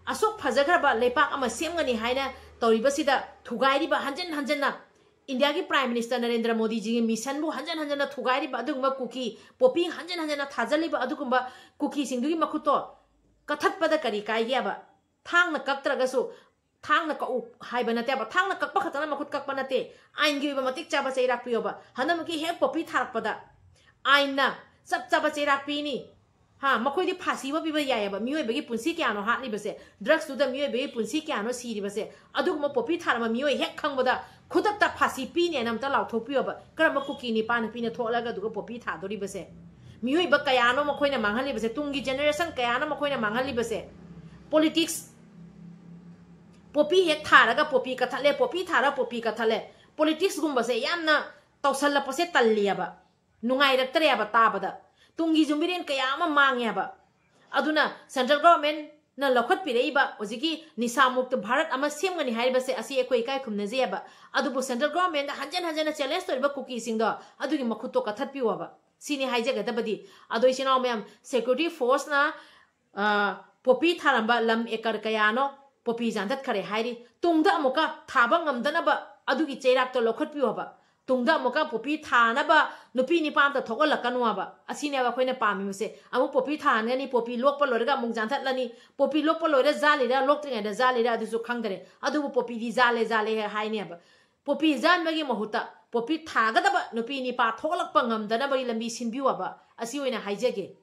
ꯑꯁꯨꯛ ꯐꯖꯈ꯭ꯔꯕ ꯂꯩꯄꯥꯛ ꯑꯃ ꯁꯦꯝꯒꯅꯤ ꯍꯥꯏꯅ ꯇꯧꯔꯤꯕꯁꯤꯗ ꯊꯨꯒꯥꯏꯔꯤꯕ, ꯍꯟꯖꯤꯟ ꯍꯟꯖꯤꯟꯅ ꯏꯟꯗꯤꯌꯥꯒꯤ prime minister ꯅꯔꯦꯟꯗ꯭ꯔ ꯃꯣꯗꯤꯖꯤꯒꯤ mission ꯕꯨ ꯍꯟꯖꯤꯟ ꯍꯟꯖꯤꯟꯅ ꯊꯨꯒꯥꯏꯔꯤꯕ ꯑꯗꯨꯒꯨꯝꯕ ꯀꯨꯀꯤ, poppy ꯍꯟꯖꯤꯟ ꯍꯟꯖꯤꯟꯅ ꯊꯥꯖꯜꯂꯤꯕ ꯑꯗꯨꯒꯨꯝꯕ ꯀꯨꯀꯤꯁꯤꯡꯗꯨꯒꯤ ꯃꯈꯨꯠꯇꯣ ꯀꯊꯠꯄꯗ ꯀꯔꯤ ꯀꯥꯏꯒꯦꯕ? ꯊꯥꯡꯅ ꯀꯛꯇ꯭ꯔꯒꯁꯨ, ꯊꯥꯡꯅ ꯀꯛꯎ ꯍꯥꯏꯕ ꯅꯠꯇꯦꯕ, ꯊꯥꯡꯅ ꯀꯛꯄ ꯈꯛꯇꯅ ꯃꯈꯨꯠ ꯀꯛꯄ ꯅꯠꯇꯦ, ꯑꯥꯏꯟꯒꯤ ꯑꯣꯏꯕ ꯃꯇꯤꯛ ꯆꯥꯕ ꯆꯩꯔꯥꯛ ꯄꯤꯌꯣꯕ꯫ ꯍꯟꯗꯛꯃꯛꯀꯤ ꯍꯦꯛ poppy ꯊꯥꯔꯛꯄꯗ ꯑꯥꯏꯟꯅ ꯆꯞ ꯆꯥꯕ ꯆꯩꯔꯥꯛ ꯄꯤꯅꯤ꯫ ꯍꯥ, ꯃꯈꯣꯏꯗꯤ ꯐꯥꯁꯤꯕ ꯄꯤꯕ ꯌꯥꯏꯑꯕ, ꯃꯤꯑꯣꯏꯕꯒꯤ ꯄꯨꯟꯁꯤ ꯀꯌꯥꯅꯣ ꯍꯥꯠꯂꯤꯕꯁꯦ, drugs ꯇꯨꯗ ꯃꯤꯑꯣꯏꯕꯒꯤ ꯄꯨꯟꯁꯤ ꯀꯌꯥꯅꯣ ꯁꯤꯔꯤꯕꯁꯦ, ꯑꯗꯨꯒꯨꯝꯕ poppy ꯊꯥꯔꯝꯕ ꯃꯤꯑꯣꯏ ꯍꯦꯛ ꯈꯪꯕꯗ ꯈꯨꯗꯛꯇ ꯐꯥꯁꯤ ꯄꯤꯅꯦꯅ ꯑꯝꯇ ꯂꯥꯎꯊꯣꯛꯄꯤꯌꯣꯕ꯫ ꯀꯔꯝꯕ ꯀꯨꯀꯤ ꯅꯤꯄꯥꯅ ꯄꯤꯅ ꯊꯣꯛꯂꯒ ꯑꯗꯨꯒ poppy ꯊꯥꯗꯣꯔꯤꯕꯁꯦ? ꯃꯤꯑꯣꯏꯕ ꯀꯌꯥꯅꯣ ꯃꯈꯣꯏꯅ ꯃꯥꯡꯍꯜꯂꯤꯕꯁꯦ, ꯇꯨꯡꯒꯤ generation ꯀꯌꯥꯅꯣ ꯃꯈꯣꯏꯅ ꯃꯥꯡꯍꯜꯂꯤꯕꯁꯦ꯫ Politics, poppy ꯍꯦꯛ ꯊꯥꯔꯒ poppy ꯀꯛꯊꯠꯂꯦ, poppy ꯊꯥꯔꯒ poppy ꯀꯛꯊꯠꯂꯦ꯫ Politics ꯀꯨꯝꯕꯁꯦ ꯌꯥꯝꯅ ꯇꯧꯁꯜꯂꯛꯄꯁꯦ ꯇꯜꯂꯤꯑꯕ, ꯅꯨꯡꯉꯥꯏꯔꯛꯇ꯭ꯔꯦꯕ ꯇꯥꯕꯗ꯫ ꯇꯨꯡꯒꯤ ꯌꯨꯝꯕꯤꯔꯦꯟ ꯀꯌꯥ ꯑꯃ ꯃꯥꯡꯉꯦꯕ꯫ ꯑꯗꯨꯅ central government ꯅ ꯂꯧꯈꯠꯄꯤꯔꯛꯏꯕ ꯍꯧꯖꯤꯛꯀꯤ ꯅꯤꯁꯥ ꯃꯨꯛꯇ ꯚꯥꯔꯠ ꯑꯃ ꯁꯦꯝꯒꯅꯤ ꯍꯥꯏꯔꯤꯕꯁꯦ, ꯑꯁꯤ ꯑꯩꯈꯣꯏ ꯏꯀꯥꯏ ꯈꯨꯝꯅꯖꯩꯑꯕ꯫ ꯑꯗꯨꯕꯨ central government ꯗ ꯍꯟꯖꯤꯟ ꯍꯟꯖꯤꯟꯅ challenge ꯇꯧꯔꯤꯕ ꯀꯨꯀꯤꯁꯤꯡꯗꯣ, ꯑꯗꯨꯒꯤ ꯃꯈꯨꯠꯇꯣ ꯀꯛꯊꯠꯄꯤꯌꯣꯕ, ꯁꯤꯅꯤ ꯍꯥꯏꯖꯒꯗꯕꯗꯤ꯫ ꯑꯗꯣ ꯏꯆꯤꯟ ꯏꯅꯥꯎ ꯃꯌꯥꯝ, security force ꯅ, ꯑ, poppy ꯊꯥꯔꯝꯕ ꯂꯝ acre ꯀꯌꯥꯅꯣ poppy ꯌꯥꯟꯊꯠꯈꯔꯦ ꯍꯥꯏꯔꯤ꯫ ꯇꯨꯡꯗ ꯑꯃꯨꯛꯀ ꯊꯥꯕ ꯉꯝꯗꯅꯕ ꯑꯗꯨꯒꯤ ꯆꯩꯔꯥꯛꯇꯣ ꯂꯧꯈꯠꯄꯤꯌꯣꯕ꯫ ꯇꯨꯡꯗ ꯑꯃꯨꯛꯀ poppy ꯊꯥꯅꯕ ꯅꯨꯄꯤ ꯅꯤꯄꯥ ꯑꯝꯇ ꯊꯣꯛꯍꯜꯂꯛꯀꯅꯣꯕ꯫ ꯑꯁꯤꯅꯦꯕ ꯑꯩꯈꯣꯏꯅ ꯄꯥꯝꯃꯤꯕꯁꯦ꯫ ꯑꯃꯨꯛ poppy ꯊꯥꯍꯟꯒꯅꯤ, poppy ꯂꯣꯛꯄ ꯂꯣꯏꯔꯒ ꯑꯃꯨꯛ ꯌꯥꯟꯊꯠꯂꯅꯤ꯫ Poppy ꯂꯣꯛꯄ ꯂꯣꯏꯔ ꯖꯥꯠꯂꯤꯔꯥ, ꯂꯣꯛꯇ꯭ꯔꯤꯉꯩꯗ ꯖꯥꯠꯂꯤꯔꯥ, ꯑꯗꯨꯁꯨ ꯈꯪꯗꯔꯦ꯫ ꯑꯗꯨꯕꯨ poppy ꯗꯤ ꯖꯥꯠꯂꯦ, ꯖꯥꯠꯂꯦ ꯍꯥꯏꯅꯦꯕ꯫ Poppy ꯌꯥꯟꯕꯒꯤ ꯃꯍꯨꯠꯇ poppy ꯊꯥꯒꯗꯕ ꯅꯨꯄꯤ ꯅꯤꯄꯥ ꯊꯣꯛꯂꯛꯄ ꯉꯝꯗꯅꯕꯒꯤ ꯂꯝꯕꯤ ꯁꯤꯟꯕꯤꯌꯣꯕ꯫ ꯑꯁꯤ ꯑꯣꯏꯅ ꯍꯥꯏꯖꯒꯦ꯫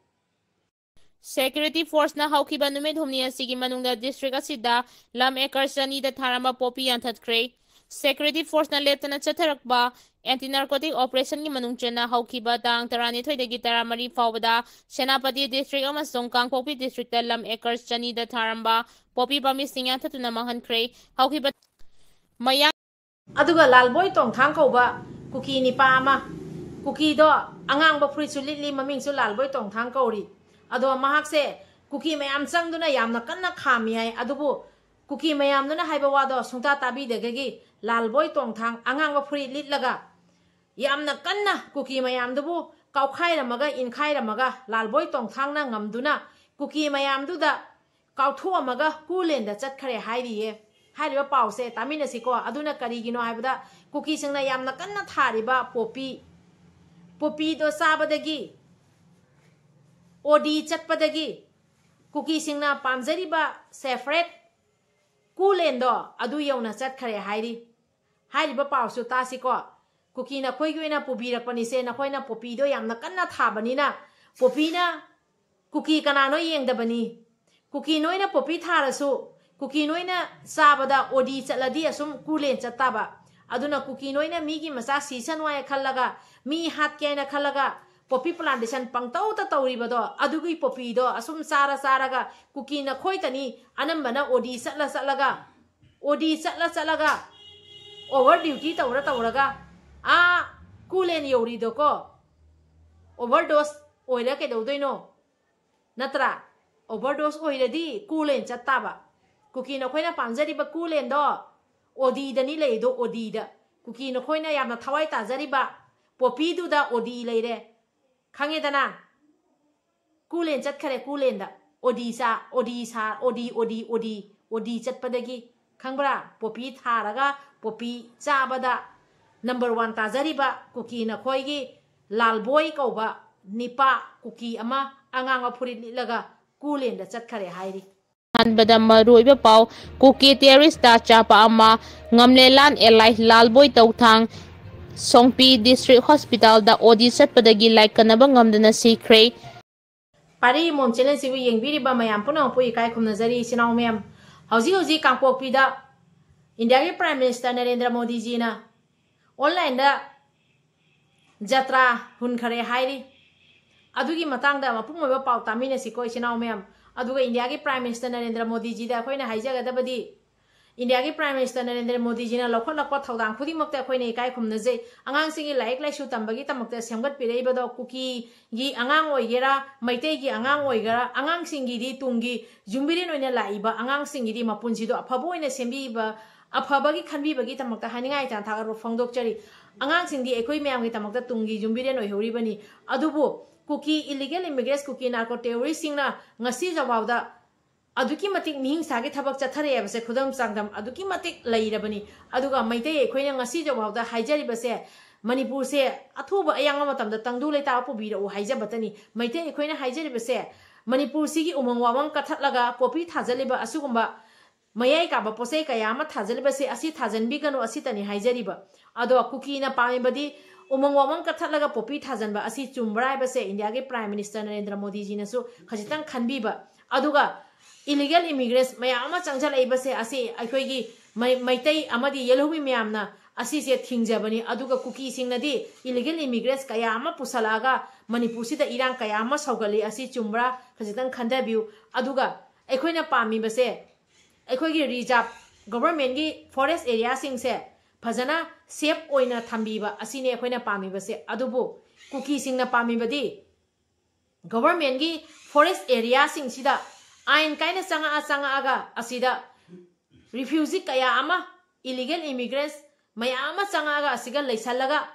Security force ꯅ ꯍꯧꯈꯤꯕ ꯅꯨꯃꯤꯠ ꯍꯨꯝꯅꯤ ꯑꯁꯤꯒꯤ ꯃꯅꯨꯡꯗ district ꯑꯁꯤꯗ ꯂꯝ acre ꯆꯅꯤꯗ ꯊꯥꯔꯝꯕ poppy ꯌꯥꯟꯊꯠꯈ꯭ꯔꯦ꯫ Security forceꯅ ꯂꯦꯞꯇꯅ ꯆꯠꯊꯔꯛꯄ anti narcotic operationꯒꯤ ꯃꯅꯨꯡ ꯆꯟꯅ ꯍꯧꯈꯤꯕ ꯇꯥꯡ ꯇꯔꯥꯅꯤꯊꯣꯏꯗꯒꯤ ꯇꯔꯥꯃꯔꯤ ꯐꯥꯎꯕꯗ ꯁꯦꯅꯥꯄꯇꯤ district ꯑꯃꯁꯨꯡ ꯀꯥꯡꯄꯣꯛꯄꯤ districtꯇ ꯂꯝ acres ꯆꯅꯤꯗ ꯊꯥꯔꯝꯕ ꯄꯣꯄꯤ ꯄꯥꯝꯕꯤꯁꯤꯡ ꯌꯥꯟꯊꯠꯇꯨꯅ ꯃꯥꯡꯍꯟꯈ꯭ꯔꯦ꯫ ꯍꯧꯈꯤꯕ ꯃꯌꯥ ꯑꯗꯨꯒ ꯂꯥꯜꯕꯣꯏ ꯇꯣꯡꯊꯥꯡ ꯀꯧꯕ ꯀꯨꯀꯤ ꯅꯤꯄꯥ ꯑꯃ, ꯀꯨꯀꯤꯗꯣ ꯑꯉꯥꯡꯕ ꯐꯨꯔꯤꯠꯁꯨ ꯂꯤꯠꯂꯤ, ꯃꯃꯤꯡꯁꯨ ꯂꯥꯜꯕꯣꯏ ꯇꯣꯡꯊꯥꯡ ꯀꯧꯔꯤ꯫ ꯑꯗꯣ ꯃꯍꯥꯛꯁꯦ ꯀꯨꯀꯤ ꯃꯌꯥꯝ ꯆꯪꯗꯨꯅ ꯌꯥꯝꯅ ꯀꯟꯅ ꯈꯥꯝꯃꯤ ꯍꯥꯏ꯫ ꯑꯗꯨꯕꯨ ꯀꯨꯀꯤ ꯃꯌꯥꯝꯗꯨꯅ ꯍꯥꯏꯕ ꯋꯥꯗꯣ ꯁꯨꯡꯇꯥ ꯇꯥꯕꯤꯗꯕꯒꯤ ꯂꯥꯜꯕꯣꯏ ꯇꯣꯡꯊꯥꯡ ꯑꯉꯥꯡꯕ ꯐꯨꯔꯤꯠ ꯂꯤꯠꯂꯒ ꯌꯥꯝꯅ ꯀꯟꯅ ꯀꯨꯀꯤ ꯃꯌꯥꯝꯗꯨꯕꯨ ꯀꯥꯎꯈꯥꯏꯔꯝꯃꯒ ꯏꯟꯈꯥꯏꯔꯝꯃꯒ ꯂꯥꯜꯕꯣꯏ ꯇꯣꯡꯊꯥꯡꯅ ꯉꯝꯗꯨꯅ ꯀꯨꯀꯤ ꯃꯌꯥꯝꯗꯨꯗ ꯀꯥꯎꯊꯣꯛꯑꯝꯃꯒ ꯀꯨꯂꯦꯟꯗ ꯆꯠꯈ꯭ꯔꯦ ꯍꯥꯏꯔꯤꯌꯦ꯫ ꯍꯥꯏꯔꯤꯕ ꯄꯥꯎꯁꯦ ꯇꯥꯃꯤꯟꯅꯁꯤꯀꯣ꯫ ꯑꯗꯨꯅ ꯀꯔꯤꯒꯤꯅꯣ ꯍꯥꯏꯕꯗ ꯀꯨꯀꯤꯁꯤꯡꯅ ꯌꯥꯝꯅ ꯀꯟꯅ ꯊꯥꯔꯤꯕ ꯄꯣꯄꯤ, ꯄꯣꯄꯤꯗꯣ ꯆꯥꯕꯗꯒꯤ, ꯑꯣꯗꯤ ꯆꯠꯄꯗꯒꯤ ꯀꯨꯀꯤꯁꯤꯡꯅ ꯄꯥꯝꯖꯔꯤꯕ ꯁꯦꯐ꯭ꯔꯦꯠ ꯀꯨꯂꯦꯟꯗꯣ ꯑꯗꯨ ꯌꯧꯅ ꯆꯠꯈ꯭ꯔꯦ ꯍꯥꯏꯔꯤ꯫ ꯍꯥꯏꯔꯤꯕ ꯄꯥꯎꯁꯨ ꯇꯥꯁꯤꯀꯣ꯫ ꯀꯨꯀꯤ ꯅꯈꯣꯏꯒꯤ ꯑꯣꯏꯅ ꯄꯨꯕꯤꯔꯛꯄꯅꯤꯁꯦ, ꯅꯈꯣꯏꯅ ꯄꯣꯄꯤꯗꯣ ꯌꯥꯝꯅ ꯀꯟꯅ ꯊꯥꯕꯅꯤꯅ ꯄꯣꯄꯤꯅ ꯀꯨꯀꯤ ꯀꯅꯥꯅꯣ ꯌꯦꯡꯗꯕꯅꯤ꯫ ꯀꯨꯀꯤ ꯅꯣꯏꯅ ꯄꯣꯄꯤ ꯊꯥꯔꯁꯨ ꯀꯨꯀꯤ ꯅꯣꯏꯅ ꯆꯥꯕꯗ ꯑꯣꯗꯤ ꯆꯠꯂꯗꯤ ꯑꯁꯨꯝ ꯀꯨꯂꯦꯟ ꯆꯠꯇꯥꯕ꯫ ꯑꯗꯨꯅ ꯀꯨꯀꯤ ꯅꯣꯏꯅ ꯃꯤꯒꯤ ꯃꯆꯥ ꯁꯤꯁꯅꯨ ꯍꯥꯏꯅ ꯈꯜꯂꯒ, ꯃꯤ ꯍꯥꯠꯀꯦ ꯍꯥꯏꯅ ꯈꯜꯂꯒ ꯄꯣꯄꯤ plantation ꯄꯪꯇꯧꯗ ꯇꯧꯔꯤꯕꯗꯣ, ꯑꯗꯨꯒꯤ ꯄꯣꯄꯤꯗꯣ ꯑꯁꯨꯝ ꯆꯥꯔ ꯆꯥꯔꯒ ꯀꯨꯀꯤ ꯅꯈꯣꯏꯇꯅꯤ ꯑꯅꯝꯕꯅ ꯑꯣꯗꯤ ꯆꯠꯂ ꯆꯠꯂꯒ, ꯑꯣꯗꯤ ꯆꯠꯂ ꯆꯠꯂꯒ over duty ꯇꯧꯔ ꯇꯧꯔꯒ ꯑꯥ ꯀꯨꯂꯦꯟ ꯌꯧꯔꯤꯗꯣꯀꯣ꯫ Overdose ꯑꯣꯏꯔ ꯀꯩꯗꯧꯗꯣꯏꯅꯣ? ꯅꯠꯇ꯭ꯔꯥ? Overdose ꯑꯣꯏꯔꯗꯤ ꯀꯨꯂꯦꯟ ꯆꯠꯇꯥꯕ꯫ ꯀꯨꯀꯤ ꯅꯈꯣꯏꯅ ꯄꯥꯝꯖꯔꯤꯕ ꯀꯨꯂꯦꯟꯗꯣ ꯑꯣꯗꯤꯗꯅꯤ ꯂꯩꯗꯣ, ꯑꯣꯗꯤꯗ꯫ ꯀꯨꯀꯤ ꯅꯈꯣꯏꯅ ꯌꯥꯝꯅ ꯊꯋꯥꯏ ꯇꯥꯖꯔꯤꯕ ꯄꯣꯄꯤꯗꯨꯗ ꯑꯣꯗꯤ ꯂꯩꯔꯦ꯫ ꯈꯪꯉꯦꯗꯅ? ꯀꯨꯂꯦꯟ ꯆꯠꯈꯔꯦ, ꯀꯨꯂꯦꯟꯗ꯫ ꯑꯣꯗꯤ ꯆꯥ, ꯑꯣꯗꯤ ꯁꯥ, ꯑꯣꯗꯤ, ꯑꯣꯗꯤ, ꯑꯣꯗꯤ, ꯑꯣꯗꯤ ꯆꯠꯄꯗꯒꯤ, ꯈꯪꯕ꯭ꯔꯥ? ꯄꯣꯄꯤ ꯊꯥꯔꯒ ꯄꯣꯄꯤ ꯆꯥꯕꯗ number one ꯇꯥꯖꯔꯤꯕ ꯀꯨꯀꯤ ꯅꯈꯣꯏꯒꯤ ꯂꯥꯜꯕꯣꯏ ꯀꯧꯕ ꯅꯤꯄꯥ ꯀꯨꯀꯤ ꯑꯃ ꯑꯉꯥꯡꯕ ꯐꯨꯔꯤꯠ ꯂꯤꯠꯂꯒ ꯀꯨꯂꯦꯟꯗ ꯆꯠꯈꯔꯦ ꯍꯥꯏꯔꯤ꯫ ꯑꯍꯥꯟꯕꯗ ꯃꯔꯨꯑꯣꯏꯕ ꯄꯥꯎ, ꯀꯨꯀꯤ terrorist ꯆꯥꯄ ꯑꯃ ꯉꯝꯂꯦꯂꯥꯟ ꯑꯦꯂꯥꯏ ꯂꯥꯜꯕꯣꯏ ꯇꯧꯊꯥꯡ ꯁꯣꯡꯄꯤ district hospitalꯗ ꯑꯣꯗꯤ ꯆꯠꯄꯗꯒꯤ ꯂꯥꯏꯀꯠꯅꯕ ꯉꯝꯗꯅ ꯁꯤꯈ꯭ꯔꯦ꯫ ꯄꯥꯔꯤ ꯃꯣꯝ channelꯁꯤꯕꯨ ꯌꯦꯡꯕꯤꯔꯤꯕ ꯃꯌꯥꯝ ꯄꯨꯝꯅꯃꯛꯄꯨ ꯏꯀꯥꯏ ꯈꯨꯝꯅꯖꯔꯤ꯫ ꯏꯆꯤꯟ ꯏꯅꯥꯎ ꯃꯌꯥꯝ, ꯍꯧꯖꯤꯛ ꯍꯧꯖꯤꯛ ꯀꯥꯡꯄꯣꯛꯄꯤꯗ ꯏꯟꯗꯤꯌꯥꯒꯤ Prime Minister ꯅꯔꯦꯟꯗ꯭ꯔ ꯃꯣꯗꯤꯖꯤꯅ online ꯗ ꯖꯇ꯭ꯔꯥ ꯍꯨꯟꯈꯔꯦ ꯍꯥꯏꯔꯤ꯫ ꯑꯗꯨꯒꯤ ꯃꯇꯥꯡꯗ ꯃꯄꯨꯡ ꯑꯣꯏꯕ ꯄꯥꯎ ꯇꯥꯃꯤꯟꯅꯁꯤꯀꯣ, ꯏꯆꯤꯟ ꯏꯅꯥꯎ ꯃꯌꯥꯝ꯫ ꯑꯗꯨꯒ ꯏꯟꯗꯤꯌꯥꯒꯤ Prime Minister ꯅꯔꯦꯟꯗ꯭ꯔ ꯃꯣꯗꯤꯖꯤꯗ ꯑꯩꯈꯣꯏꯅ ꯍꯥꯏꯖꯒꯗꯕꯗꯤ, ꯏꯟꯗꯤꯌꯥꯒꯤ Prime Minister ꯅꯔꯦꯟꯗ꯭ꯔ ꯃꯣꯗꯤꯖꯤꯅ ꯂꯧꯈꯠꯂꯛꯄ ꯊꯧꯗꯥꯡ ꯈꯨꯗꯤꯡꯃꯛꯇ ꯑꯩꯈꯣꯏꯅ ꯏꯀꯥꯏ ꯈꯨꯝꯅꯖꯩ꯫ ꯑꯉꯥꯡꯁꯤꯡꯒꯤ ꯂꯥꯏꯔꯤꯛ ꯂꯥꯏꯁꯨ ꯇꯝꯕꯒꯤꯗꯃꯛꯇ ꯁꯦꯝꯒꯠꯄꯤꯔꯛꯏꯕꯗꯣ, ꯀꯨꯀꯤꯒꯤ ꯑꯉꯥꯡ ꯑꯣꯏꯒꯦꯔꯥ, ꯃꯩꯇꯩꯒꯤ ꯑꯉꯥꯡ ꯑꯣꯏꯒꯦꯔꯥ, ꯑꯉꯥꯡꯁꯤꯡꯒꯤꯗꯤ ꯇꯨꯡꯒꯤ ꯌꯨꯝꯕꯤꯔꯦꯟ ꯑꯣꯏꯅ ꯂꯥꯛꯏꯕ ꯑꯉꯥꯡꯁꯤꯡꯒꯤꯗꯤ ꯃꯄꯨꯟꯁꯤꯗꯣ ꯑꯐꯕ ꯑꯣꯏꯅ ꯁꯦꯝꯕꯤꯕ, ꯑꯐꯕꯒꯤ ꯈꯟꯕꯤꯕꯒꯤꯗꯃꯛꯇ ꯍꯥꯏꯅꯤꯡꯉꯥꯏ ꯂꯩꯇꯅ ꯊꯥꯒꯠꯄ ꯐꯣꯡꯗꯣꯛꯆꯔꯤ꯫ ꯑꯉꯥꯡꯁꯤꯡꯗꯤ ꯑꯩꯈꯣꯏ ꯃꯌꯥꯝꯒꯤꯗꯃꯛꯇ ꯇꯨꯡꯒꯤ ꯌꯨꯝꯕꯤꯔꯦꯟ ꯑꯣꯏꯍꯧꯔꯤꯕꯅꯤ꯫ ꯑꯗꯨꯕꯨ ꯀꯨꯀꯤ illegal immigrants, ꯀꯨꯀꯤ narco terrorist ꯁꯤꯡꯅ ꯉꯁꯤ ꯐꯥꯎꯗ ꯑꯗꯨꯛꯀꯤ ꯃꯇꯤꯛ ꯃꯤꯍꯤꯡꯁꯥꯒꯤ ꯊꯕꯛ ꯆꯠꯊꯔꯛꯑꯦ ꯍꯥꯏꯕꯁꯦ ꯈꯨꯗꯝ ꯆꯥꯡꯗꯝ ꯑꯗꯨꯛꯀꯤ ꯃꯇꯤꯛ ꯂꯩꯔꯕꯅꯤ꯫ ꯑꯗꯨꯒ ꯃꯩꯇꯩ ꯑꯩꯈꯣꯏꯅ ꯉꯁꯤ ꯐꯥꯎꯗ ꯍꯥꯏꯖꯔꯤꯕꯁꯦ, ꯃꯅꯤꯄꯨꯔꯁꯦ ꯑꯊꯨꯕ ꯑꯌꯥꯡꯕ ꯃꯇꯝꯗ ꯇꯪꯗꯨ ꯂꯩꯇꯥꯕ ꯄꯨꯕꯤꯔꯛꯎ ꯍꯥꯏꯖꯕꯇꯅꯤ꯫ ꯃꯩꯇꯩ ꯑꯩꯈꯣꯏꯅ ꯍꯥꯏꯖꯔꯤꯕꯁꯦ, ꯃꯅꯤꯄꯨꯔꯁꯤꯒꯤ ꯎꯃꯪ ꯋꯥꯃꯪ ꯀꯛꯊꯠꯂꯒ ꯄꯣꯄꯤ ꯊꯥꯖꯜꯂꯤꯕ ꯑꯁꯤꯒꯨꯝꯕ ꯃꯌꯥꯏ ꯀꯥꯕ ꯄꯣꯠ ꯆꯩ ꯀꯌꯥ ꯑꯃ ꯊꯥꯖꯜꯂꯤꯕꯁꯦ, ꯑꯁꯤ ꯊꯥꯖꯟꯕꯤꯒꯅꯨ, ꯑꯁꯤꯇꯅꯤ ꯍꯥꯏꯖꯔꯤꯕ꯫ ꯑꯗꯣ ꯀꯨꯀꯤꯅ ꯄꯥꯝꯃꯤꯕꯗꯤ ꯎꯃꯪ ꯋꯥꯃꯪ ꯀꯛꯊꯠꯂꯒ ꯄꯣꯄꯤ ꯊꯥꯖꯟꯕ ꯑꯁꯤ ꯆꯨꯝꯕ꯭ꯔꯥ ꯍꯥꯏꯕꯁꯦ ꯏꯟꯗꯤꯌꯥꯒꯤ Prime Minister ꯅꯔꯦꯟꯗ꯭ꯔ ꯃꯣꯗꯤꯖꯤꯅꯁꯨ ꯈꯖꯤꯛꯇꯪ ꯈꯟꯕꯤꯕ꯫ ꯑꯗꯨꯒ illegal immigrants ꯃꯌꯥꯝ ꯑꯃ ꯆꯪꯁꯤꯜꯂꯛꯏꯕꯁꯦ, ꯑꯁꯤ ꯑꯩꯈꯣꯏꯒꯤ ꯃꯩ-, ꯃꯩꯇꯩ ꯑꯃꯗꯤ ꯌꯦꯜꯍꯧꯃꯤ ꯃꯌꯥꯝꯅ ꯑꯁꯤꯁꯦ ꯊꯤꯡꯖꯕꯅꯤ꯫ ꯑꯗꯨꯒ ꯀꯨꯀꯤꯁꯤꯡꯅꯗꯤ illegal immigrants ꯀꯌꯥ ꯑꯃ ꯄꯨꯁꯜꯂꯛꯑꯒ ꯃꯅꯤꯄꯨꯔꯁꯤꯗ ꯏꯔꯥꯡ ꯀꯌꯥ ꯑꯃ ꯁꯧꯒꯠꯂꯤ꯫ ꯑꯁꯤ ꯆꯨꯝꯕ꯭ꯔꯥ? ꯈꯖꯤꯛꯇꯪ ꯈꯟꯊꯕꯤꯌꯨ꯫ ꯑꯗꯨꯒ ꯑꯩꯈꯣꯏꯅ ꯄꯥꯝꯃꯤꯕꯁꯦ, ꯑꯩꯈꯣꯏꯒꯤ reserve, government ꯀꯤ forest area ꯁꯤꯡꯁꯦ ꯐꯖꯅ safe ꯑꯣꯏꯅ ꯊꯝꯕꯤꯕ ꯑꯁꯤꯅꯦ ꯑꯩꯈꯣꯏꯅ ꯄꯥꯝꯃꯤꯕꯁꯦ꯫ ꯑꯗꯨꯕꯨ ꯀꯨꯀꯤꯁꯤꯡꯅ ꯄꯥꯝꯃꯤꯕꯗꯤ government ꯀꯤ forest area ꯁꯤꯡꯁꯤꯗ ꯑꯥꯏꯟ ꯀꯥꯏꯅ ꯆꯪꯉꯛꯑ ꯆꯪꯉꯛꯑꯒ ꯑꯁꯤꯗ refugee ꯀꯌꯥ ꯑꯃ, illegal immigrants ꯃꯌꯥꯝ ꯑꯃ ꯆꯪꯉꯛꯑꯒ ꯑꯁꯤꯒ ꯂꯩꯁꯜꯂꯒ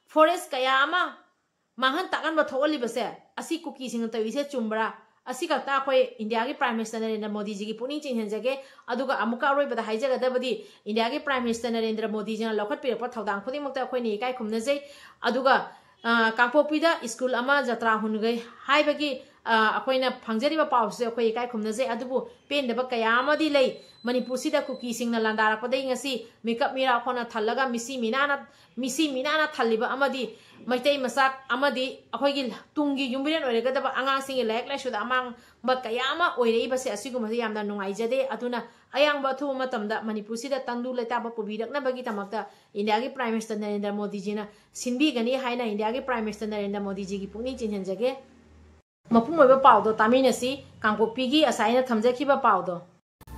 forest ꯀꯌꯥ ꯑꯃ ꯃꯥꯡꯍꯟ ꯇꯥꯛꯍꯟꯕ ꯊꯣꯛꯍꯜꯂꯤꯕꯁꯦ, ꯑꯁꯤ ꯀꯨꯀꯤꯁꯤꯡꯅ ꯇꯧꯔꯤꯁꯦ ꯆꯨꯝꯕ꯭ꯔꯥ? ꯑꯁꯤ ꯈꯛꯇ ꯑꯩꯈꯣꯏ ꯏꯟꯗꯤꯌꯥꯒꯤ Prime Minister ꯅꯔꯦꯟꯗ꯭ꯔ ꯃꯣꯗꯤꯖꯤꯒꯤ ꯄꯨꯛꯅꯤꯡ ꯆꯤꯡꯁꯤꯟꯖꯒꯦ꯫ ꯑꯗꯨꯒ ꯑꯃꯨꯛꯀ ꯑꯔꯣꯏꯕꯗ ꯍꯥꯏꯖꯒꯗꯕꯗꯤ, ꯏꯟꯗꯤꯌꯥꯒꯤ Prime Minister ꯅꯔꯦꯟꯗ꯭ꯔ ꯃꯣꯗꯤꯖꯤꯅ ꯂꯧꯈꯠꯄꯤꯔꯛꯄ ꯊꯧꯗꯥꯡ ꯈꯨꯗꯤꯡꯃꯛꯇ ꯑꯩꯈꯣꯏꯅ ꯏꯀꯥꯏ ꯈꯨꯝꯅꯖꯩ꯫ ꯑꯗꯨꯒ, ꯑ, ꯀꯥꯡꯄꯣꯛꯄꯤꯗ ꯁ꯭ꯀꯨꯜ ꯑꯃ ꯖꯇ꯭ꯔꯥ ꯍꯨꯟꯈꯩ ꯍꯥꯏꯕꯒꯤ ꯑ, ꯑꯩꯈꯣꯏꯅ ꯐꯪꯖꯔꯤꯕ ꯄꯥꯎꯁꯦ ꯑꯩꯈꯣꯏ ꯏꯀꯥꯏ ꯈꯨꯝꯅꯖꯩ꯫ ꯑꯗꯨꯕꯨ ꯄꯦꯟꯗꯕ ꯀꯌꯥ ꯑꯃꯗꯤ ꯂꯩ꯫ ꯃꯅꯤꯄꯨꯔꯁꯤꯗ ꯀꯨꯀꯤꯁꯤꯡꯅ ꯂꯥꯟꯗꯥꯔꯛꯄꯗꯒꯤ ꯉꯁꯤ ꯃꯤꯀꯞ ꯃꯤꯔꯥꯎ ꯍꯣꯟꯅ ꯊꯜꯂꯒ ꯃꯤꯁꯤ ꯃꯤꯅꯥꯅ, ꯃꯤꯁꯤ ꯃꯤꯅꯥꯅ ꯊꯜꯂꯤꯕ ꯑꯃꯗꯤ ꯃꯩꯇꯩ ꯃꯆꯥ ꯑꯃꯗꯤ ꯑꯩꯈꯣꯏꯒꯤ ꯇꯨꯡꯒꯤ ꯌꯨꯝꯕꯤꯔꯦꯟ ꯑꯣꯏꯔꯒꯗꯕ ꯑꯉꯥꯡꯁꯤꯡꯒꯤ ꯂꯥꯏꯔꯤꯛ ꯂꯥꯏꯁꯨꯗ ꯑꯃꯥꯡꯕ ꯀꯌꯥ ꯑꯃ ꯑꯣꯏꯔꯛꯏꯕꯁꯦ, ꯑꯁꯤꯒꯨꯝꯕꯁꯦ ꯌꯥꯝꯅ ꯅꯨꯡꯉꯥꯏꯖꯗꯦ꯫ ꯑꯗꯨꯅ ꯑꯌꯥꯝꯕ ꯑꯊꯨꯕ ꯃꯇꯝꯗ ꯃꯅꯤꯄꯨꯔꯁꯤꯗ ꯇꯪꯗꯨ ꯂꯩꯇꯥꯕ ꯄꯨꯕꯤꯔꯛꯅꯕꯒꯤꯗꯃꯛꯇ ꯏꯟꯗꯤꯌꯥꯒꯤ Prime Minister ꯅꯔꯦꯟꯗ꯭ꯔ ꯃꯣꯗꯤꯖꯤꯅ ꯁꯤꯟꯕꯤꯒꯅꯤ ꯍꯥꯏꯅ ꯏꯟꯗꯤꯌꯥꯒꯤ Prime Minister ꯅꯔꯦꯟꯗ꯭ꯔ ꯃꯣꯗꯤꯖꯤꯒꯤ ꯄꯨꯛꯅꯤꯡ ꯆꯤꯡꯁꯤꯟꯖꯒꯦ꯫ ꯃꯄꯨꯡ ꯑꯣꯏꯕ ꯄꯥꯎꯗꯣ ꯇꯥꯃꯤꯟꯅꯁꯤ꯫ ꯀꯥꯡꯄꯣꯛꯄꯤꯒꯤ ꯉꯁꯥꯏ ꯑꯩꯅ ꯊꯝꯖꯈꯤꯕ ꯄꯥꯎꯗꯣ꯫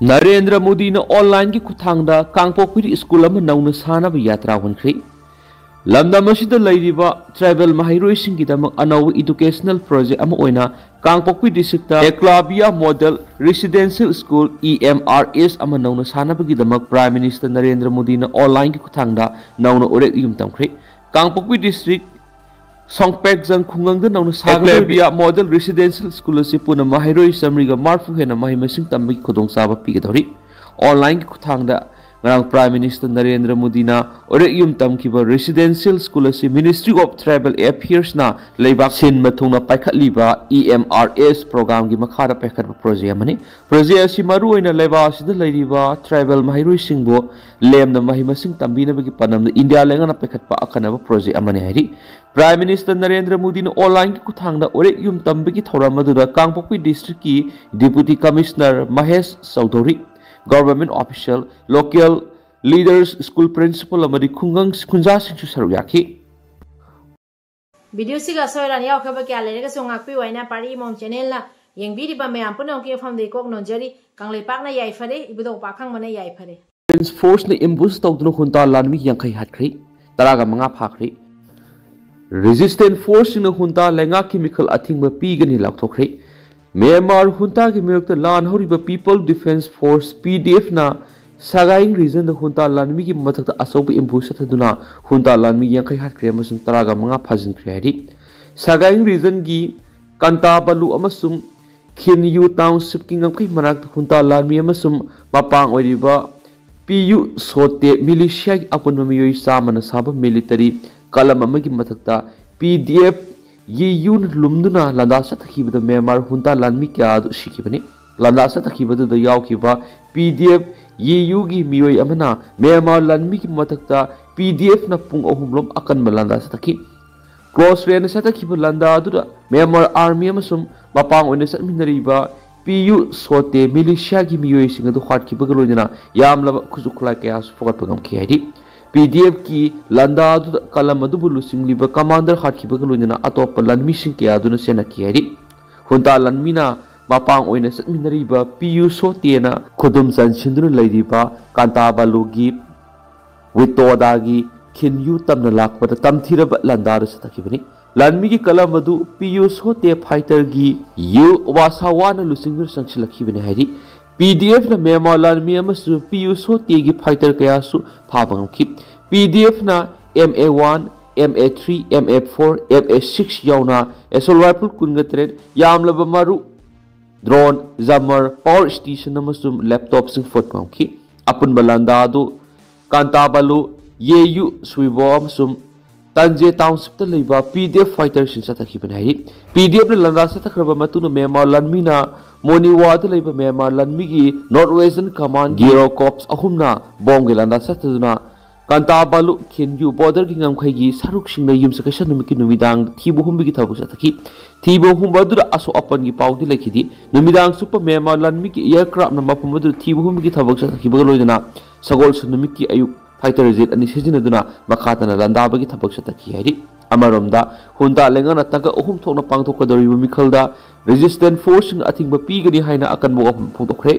ꯅꯔꯦꯟꯗ꯭ꯔ ꯃꯣꯗꯤꯅ online ꯒꯤ ꯈꯨꯠꯊꯥꯡꯗ ꯀꯥꯡꯄꯣꯛꯄꯤꯗ ꯁ꯭ꯀꯨꯜ ꯑꯃ ꯅꯧꯅ ꯁꯥꯅꯕ ꯌꯥꯇ꯭ꯔꯥ ꯍꯣꯟꯈ꯭ꯔꯦ꯫ ꯂꯝꯗꯝ ꯑꯁꯤꯗ ꯂꯩꯔꯤꯕ tribal ꯃꯍꯩꯔꯣꯏꯁꯤꯡꯒꯤꯗꯃꯛ ꯑꯅꯧꯕ educational project ꯑꯃ ꯑꯣꯏꯅ ꯀꯥꯡꯄꯣꯛꯄꯤ district ꯇ Eklavya Model Residential School, E M R S, ꯑꯃ ꯅꯧꯅ ꯁꯥꯅꯕꯒꯤꯗꯃꯛ Prime Minister ꯅꯔꯦꯟꯗ꯭ꯔ ꯃꯣꯗꯤꯅ online ꯒꯤ ꯈꯨꯠꯊꯥꯡꯗ ꯅꯧꯅ ꯎꯔꯦꯛ ꯌꯨꯝ ꯇꯝꯈ꯭ꯔꯦ꯫ ꯀꯥꯡꯄꯣꯛꯄꯤ district ꯁꯣꯡꯄꯦꯛꯖꯪ ꯈꯨꯡꯒꯪꯗ ꯅꯧꯅ ꯁꯥꯒꯗꯧꯔꯤꯕ Model Residential School ꯑꯁꯤ ꯄꯨꯟꯅ ꯃꯍꯩꯔꯣꯏ ꯆꯥꯃꯔꯤꯒ ꯃꯔꯤꯐꯨ ꯍꯦꯟꯅ ꯃꯍꯩ ꯃꯁꯤꯡ ꯇꯝꯕꯒꯤ ꯈꯨꯗꯣꯡꯆꯥꯕ ꯄꯤꯒꯗꯧꯔꯤ꯫ Online ꯒꯤ ꯈꯨꯠꯊꯥꯡꯗ ꯉꯔꯥꯡ Prime Minister ꯅꯔꯦꯟꯗ꯭ꯔ ꯃꯣꯗꯤꯅ ꯎꯔꯦꯛ ꯌꯨꯝ ꯇꯝꯈꯤꯕ residential school ꯑꯁꯤ Ministry of Tribal Affairs ꯅ ꯂꯩꯕꯥꯛ ꯁꯤꯟꯕ ꯊꯨꯡꯅ ꯄꯥꯏꯈꯠꯂꯤꯕ E M R S program ꯒꯤ ꯃꯈꯥꯗ ꯄꯥꯏꯈꯠꯄ project ꯑꯃꯅꯤ꯫ Project ꯑꯁꯤ ꯃꯔꯨꯑꯣꯏꯅ ꯂꯩꯕꯥꯛ ꯑꯁꯤꯗ ꯂꯩꯔꯤꯕ tribal ꯃꯍꯩꯔꯣꯏꯁꯤꯡꯕꯨ ꯂꯦꯝꯅ ꯃꯍꯩ ꯃꯁꯤꯡ ꯇꯝꯕꯤꯅꯕꯒꯤ ꯄꯥꯟꯗꯝꯗ ꯏꯟꯗꯤꯌꯥ ꯂꯩꯉꯥꯛꯅ ꯄꯥꯏꯈꯠꯄ ꯑꯀꯟꯕ project ꯑꯃꯅꯤ ꯍꯥꯏꯔꯤ꯫ Prime Minister ꯅꯔꯦꯟꯗ꯭ꯔ ꯃꯣꯗꯤꯅ online ꯒꯤ ꯈꯨꯠꯊꯥꯡꯗ ꯎꯔꯦꯛ ꯌꯨꯝ ꯇꯝꯕꯒꯤ ꯊꯧꯔꯝ ꯑꯗꯨꯗ ꯀꯥꯡꯄꯣꯛꯄꯤ district ꯀꯤ Deputy Commissioner Mahesh Chaudhuri, government official, local leaders, school principal ꯑꯃꯗꯤ ꯈꯨꯡꯒꯪ ꯈꯨꯟꯖꯥꯁꯤꯡꯁꯨ ꯁꯔꯨꯛ ꯌꯥꯈꯤ꯫ Video ꯁꯤꯒ ꯑꯁꯣꯏ ꯑꯔꯥꯟ ꯌꯥꯎꯈ꯭ꯔꯕ ꯀꯌꯥ ꯂꯩꯔꯒꯁꯨ ꯉꯥꯛꯄꯤꯌꯨ ꯍꯥꯏꯅ ꯄꯥꯔꯤ ꯏꯃꯣꯝ channel ꯅ ꯌꯦꯡꯕꯤꯔꯤꯕ ꯃꯌꯥꯝ ꯄꯨꯝꯅꯃꯛꯀꯤ ꯃꯐꯝꯗꯒꯤ ꯀꯣꯛ ꯅꯣꯟꯖꯔꯤ꯫ ꯀꯪꯂꯩꯄꯥꯛꯅ ꯌꯥꯏꯐꯔꯦ, ꯏꯕꯨꯙꯧ ꯄꯥꯈꯪꯕꯅ ꯌꯥꯏꯐꯔꯦ꯫ Defence Force ꯅ ambush ꯇꯧꯗꯨꯅ ꯍꯨꯟꯇꯥ ꯂꯥꯟꯃꯤ ꯌꯥꯡꯈꯩ ꯍꯥꯠꯈ꯭ꯔꯦ, ꯇꯔꯥꯒ ꯃꯉꯥ ꯐꯥꯈ꯭ꯔꯦ꯫ Resistance Force ꯁꯤꯡꯅ ꯍꯨꯟꯇꯥ ꯂꯩꯉꯥꯛꯀꯤ ꯃꯤꯈꯜ ꯑꯊꯤꯡꯕ ꯄꯤꯒꯅꯤ ꯂꯥꯎꯊꯣꯛꯈ꯭ꯔꯦ꯫ ꯃ꯭ꯌꯥꯟꯃꯥꯔ ꯍꯨꯟꯇꯥꯒꯤ ꯃꯥꯌꯣꯛꯇ ꯂꯥꯟ ꯍꯧꯔꯤꯕ People Defence Force, P D F ꯅ ꯁꯒꯥꯏꯡ region ꯗ ꯍꯨꯟꯇꯥ ꯂꯥꯟꯃꯤꯒꯤ ꯃꯊꯛꯇ ꯑꯆꯧꯕ ambush ꯆꯠꯊꯗꯨꯅ ꯍꯨꯟꯇꯥ ꯂꯥꯟꯃꯤ ꯌꯥꯡꯈꯩ ꯍꯥꯠꯈ꯭ꯔꯦ ꯑꯃꯁꯨꯡ ꯇꯔꯥꯒ ꯃꯉꯥ ꯐꯥꯖꯤꯟꯈ꯭ꯔꯦ ꯍꯥꯏꯔꯤ꯫ ꯁꯒꯥꯏꯡ region ꯒꯤ ꯀꯟꯇꯥꯕꯂꯨ ꯑꯃꯁꯨꯡ ꯈꯤꯟꯌꯨ township ꯀꯤ ꯉꯝꯈꯩ ꯃꯅꯥꯛꯇ ꯍꯨꯟꯇꯥ ꯂꯥꯟꯃꯤ ꯑꯃꯁꯨꯡ ꯃꯄꯥꯡ ꯑꯣꯏꯔꯤꯕ P U Sote militia ꯒꯤ ꯑꯄꯨꯟꯕ ꯃꯤꯑꯣꯏ ꯆꯥꯝꯃꯅ ꯁꯥꯕ military column ꯑꯃꯒꯤ ꯃꯊꯛꯇ P D F ꯌꯦꯌꯨꯅ ꯂꯨꯝꯗꯨꯅ ꯂꯥꯟꯗꯥ ꯆꯠꯊꯈꯤꯕꯗ ꯃ꯭ꯌꯥꯟꯃꯥꯔ ꯍꯨꯟꯇꯥ ꯂꯥꯟꯃꯤ ꯀꯌꯥ ꯑꯗꯨ ꯁꯤꯈꯤꯕꯅꯤ꯫ ꯂꯥꯟꯗꯥ ꯆꯠꯊꯈꯤꯕꯗꯨꯗ ꯌꯥꯎꯈꯤꯕ ꯄꯤ ꯗꯤ ꯑꯦꯐ ꯌꯦꯌꯨꯒꯤ ꯃꯤꯑꯣꯏ ꯑꯃꯅ ꯃ꯭ꯌꯥꯟꯃꯥꯔ ꯂꯥꯟꯃꯤꯒꯤ ꯃꯊꯛꯇ ꯄꯤ ꯗꯤ ꯑꯦꯐꯅ ꯄꯨꯡ ꯑꯍꯨꯝꯂꯣꯝ ꯑꯀꯟꯕ ꯂꯥꯟꯗꯥ ꯆꯠꯊꯈꯤ꯫ ꯀ꯭ꯂꯣꯁ ꯔꯦꯟꯖ ꯆꯠꯊꯈꯤꯕ ꯂꯥꯟꯗꯥ ꯑꯗꯨꯗ ꯃ꯭ꯌꯥꯟꯃꯥꯔ ꯑꯥꯔꯃꯤ ꯑꯃꯁꯨꯡ ꯃꯄꯥꯡ ꯑꯣꯏꯅ ꯆꯠꯃꯤꯟꯅꯔꯤꯕ ꯄꯤ ꯌꯨ ꯁꯣꯇꯦ ꯃꯤꯂꯤꯁꯤꯌꯥꯒꯤ ꯃꯤꯑꯣꯏꯁꯤꯡ ꯑꯗꯨ ꯍꯥꯠꯈꯤꯕꯒ ꯂꯣꯏꯅꯅ ꯌꯥꯝꯂꯕ ꯈꯨꯠꯁꯨ ꯈꯨꯠꯂꯥꯏ ꯀꯌꯥꯁꯨ ꯐꯒꯠꯄ ꯉꯝꯈꯤ ꯍꯥꯏꯔꯤ꯫ ꯄꯤ ꯗꯤ ꯑꯦꯐꯀꯤ ꯂꯥꯟꯗꯥ ꯑꯗꯨꯗ ꯀꯂꯝ ꯑꯗꯨꯕꯨ ꯂꯨꯆꯤꯡꯂꯤꯕ ꯀꯃꯥꯟꯗꯔ ꯍꯥꯠꯈꯤꯕꯒ ꯂꯣꯏꯅꯅ ꯑꯇꯣꯞꯄ ꯂꯥꯟꯃꯤꯁꯤꯡ ꯀꯌꯥ ꯑꯗꯨꯅ ꯆꯦꯟꯅꯈꯤ ꯍꯥꯏꯔꯤ꯫ ꯍꯨꯟꯇꯥ ꯂꯥꯟꯃꯤꯅ ꯃꯄꯥꯡ ꯑꯣꯏꯅ ꯆꯠꯃꯤꯟꯅꯔꯤꯕ ꯄꯤ ꯌꯨ ꯁꯣꯇꯦꯅ ꯈꯨꯗꯨꯝ ꯆꯟꯁꯤꯟꯗꯨꯅ ꯂꯩꯔꯤꯕ ꯀꯥꯟꯇꯥꯕꯥꯂꯨꯒꯤ ꯋꯤꯇꯣꯗꯥꯒꯤ ꯈꯤꯟꯌꯨ ꯇꯝꯅ ꯂꯥꯛꯄꯗ ꯇꯝꯊꯤꯔꯕ ꯂꯥꯟꯗꯥꯗ ꯆꯠꯊꯈꯤꯕꯅꯤ꯫ ꯂꯥꯟꯃꯤꯒꯤ ꯀꯂꯝ ꯑꯗꯨ ꯄꯤ ꯌꯨ ꯁꯣꯇꯦ ꯐꯥꯏꯇꯔꯒꯤ ꯌꯨ ꯋꯥꯁꯥꯋꯥꯅ ꯂꯨꯆꯤꯡꯗꯨꯅ ꯆꯪꯁꯤꯜꯂꯛꯈꯤꯕꯅꯤ ꯍꯥꯏꯔꯤ꯫ ꯄꯤ ꯗꯤ ꯑꯦꯐꯅ ꯃ꯭ꯌꯥꯟꯃꯥꯔ ꯂꯥꯟꯃꯤ ꯑꯃꯁꯨꯡ ꯄꯤ ꯌꯨ ꯁꯣꯇꯦꯒꯤ ꯐꯥꯏꯇꯔ ꯀꯌꯥꯁꯨ ꯐꯥꯕ ꯉꯝꯈꯤ꯫ ꯄꯤ ꯗꯤ ꯑꯦꯐꯅ M A one, M A three, M A four, M A six ꯌꯥꯎꯅ ꯑꯦꯁꯣꯜ ꯔꯥꯏꯐꯜ ꯀꯨꯟꯒ ꯇꯔꯦꯠ, ꯌꯥꯝꯂꯕ ꯃꯔꯨ, ꯗ꯭ꯔꯣꯟ, ꯖꯥꯃꯔ, ꯄꯥꯋꯔ ꯁ꯭ꯇꯦꯁꯟ ꯑꯃꯁꯨꯡ ꯂꯦꯞꯇꯣꯞꯁꯤꯡ ꯐꯨꯠꯄ ꯉꯝꯈꯤ꯫ ꯑꯄꯨꯟꯕ ꯂꯥꯟꯗꯥ ꯑꯗꯨ ꯀꯥꯟꯇꯥꯕꯥꯂꯨ, ꯌꯦꯌꯨ, ꯁꯨꯏꯕꯣ ꯑꯃꯁꯨꯡ ꯇꯟꯖꯦ ꯇꯥꯎꯟꯁꯤꯞꯇ ꯂꯩꯕ ꯄꯤ ꯗꯤ ꯑꯦꯐ ꯐꯥꯏꯇꯔꯁꯤꯡ ꯆꯠꯊꯈꯤꯕꯅꯤ ꯍꯥꯏꯔꯤ꯫ ꯄꯤ ꯗꯤ ꯑꯦꯐꯅ ꯂꯥꯟꯗꯥ ꯆꯠꯊꯈ꯭ꯔꯕ ꯃꯇꯨꯡꯗ ꯃ꯭ꯌꯥꯟꯃꯥꯔ ꯂꯥꯟꯃꯤꯅ ꯃꯣꯅꯤꯋꯥꯗ ꯂꯩꯕ ꯃ꯭ꯌꯥꯟꯃꯥꯔ ꯂꯥꯟꯃꯤꯒꯤ ꯅꯣꯔꯠ ꯋꯦꯁꯇꯔꯟ ꯀꯃꯥꯟ ꯒꯤꯔꯣ ꯀꯣꯞꯁ ꯑꯍꯨꯝꯅ ꯕꯣꯝꯒꯤ ꯂꯥꯟꯗꯥ ꯆꯠꯊꯗꯨꯅ ꯀꯥꯟꯇꯥꯕꯥꯂꯨ ꯈꯤꯟꯌꯨ ꯕꯣꯔꯗꯔꯒꯤ ꯉꯝꯈꯩꯒꯤ ꯁꯔꯨꯛꯁꯤꯡꯗ ꯌꯨꯝꯁꯀꯩꯁ ꯅꯨꯃꯤꯠꯀꯤ ꯅꯨꯃꯤꯗꯥꯡ ꯊꯤꯕ ꯍꯨꯝꯕꯒꯤ ꯊꯕꯛ ꯆꯠꯊꯈꯤ꯫ ꯊꯤꯕ ꯍꯨꯝꯕ ꯑꯗꯨꯗ ꯑꯁꯣꯛ ꯑꯄꯟꯒꯤ ꯄꯥꯎꯗꯤ ꯂꯩꯈꯤꯗꯦ꯫ ꯅꯨꯃꯤꯗꯥꯡ ꯆꯨꯞꯄ ꯃ꯭ꯌꯥꯟꯃꯥꯔ ꯂꯥꯟꯃꯤꯒꯤ ꯑꯦꯌꯔꯀ꯭ꯔꯥꯐꯅ ꯃꯐꯝ ꯑꯗꯨꯗ ꯊꯤꯕ ꯍꯨꯝꯕꯒꯤ ꯊꯕꯛ ꯆꯠꯊꯈꯤꯕꯒ ꯂꯣꯏꯅꯅ ꯁꯒꯣꯜꯁꯦꯟ ꯅꯨꯃꯤꯠꯀꯤ ꯑꯌꯨꯛ ꯐꯥꯏꯇꯔ ꯖꯦꯠ ꯑꯅꯤ ꯁꯤꯖꯤꯟꯅꯗꯨꯅ ꯃꯈꯥ ꯇꯥꯅ ꯂꯥꯟꯗꯥꯕꯒꯤ ꯊꯕꯛ ꯆꯠꯊꯈꯤ ꯍꯥꯏꯔꯤ꯫ ꯑꯃꯔꯣꯝꯗ ꯍꯨꯟꯇꯥ ꯂꯩꯉꯥꯛꯅ ꯇꯥꯡꯀꯛ ꯑꯍꯨꯝ ꯊꯣꯛꯅ ꯄꯥꯡꯊꯣꯛꯀꯗꯧꯔꯤꯕ ꯃꯤꯈꯜꯗ ꯔꯦꯖꯤꯁꯇꯦꯟꯁ ꯐꯣꯔꯁꯁꯤꯡꯅ ꯑꯊꯤꯡꯕ ꯄꯤꯒꯅꯤ ꯍꯥꯏꯅ ꯑꯀꯟꯕ ꯋꯥꯐꯝ ꯐꯣꯡꯗꯣꯛꯈ꯭ꯔꯦ꯫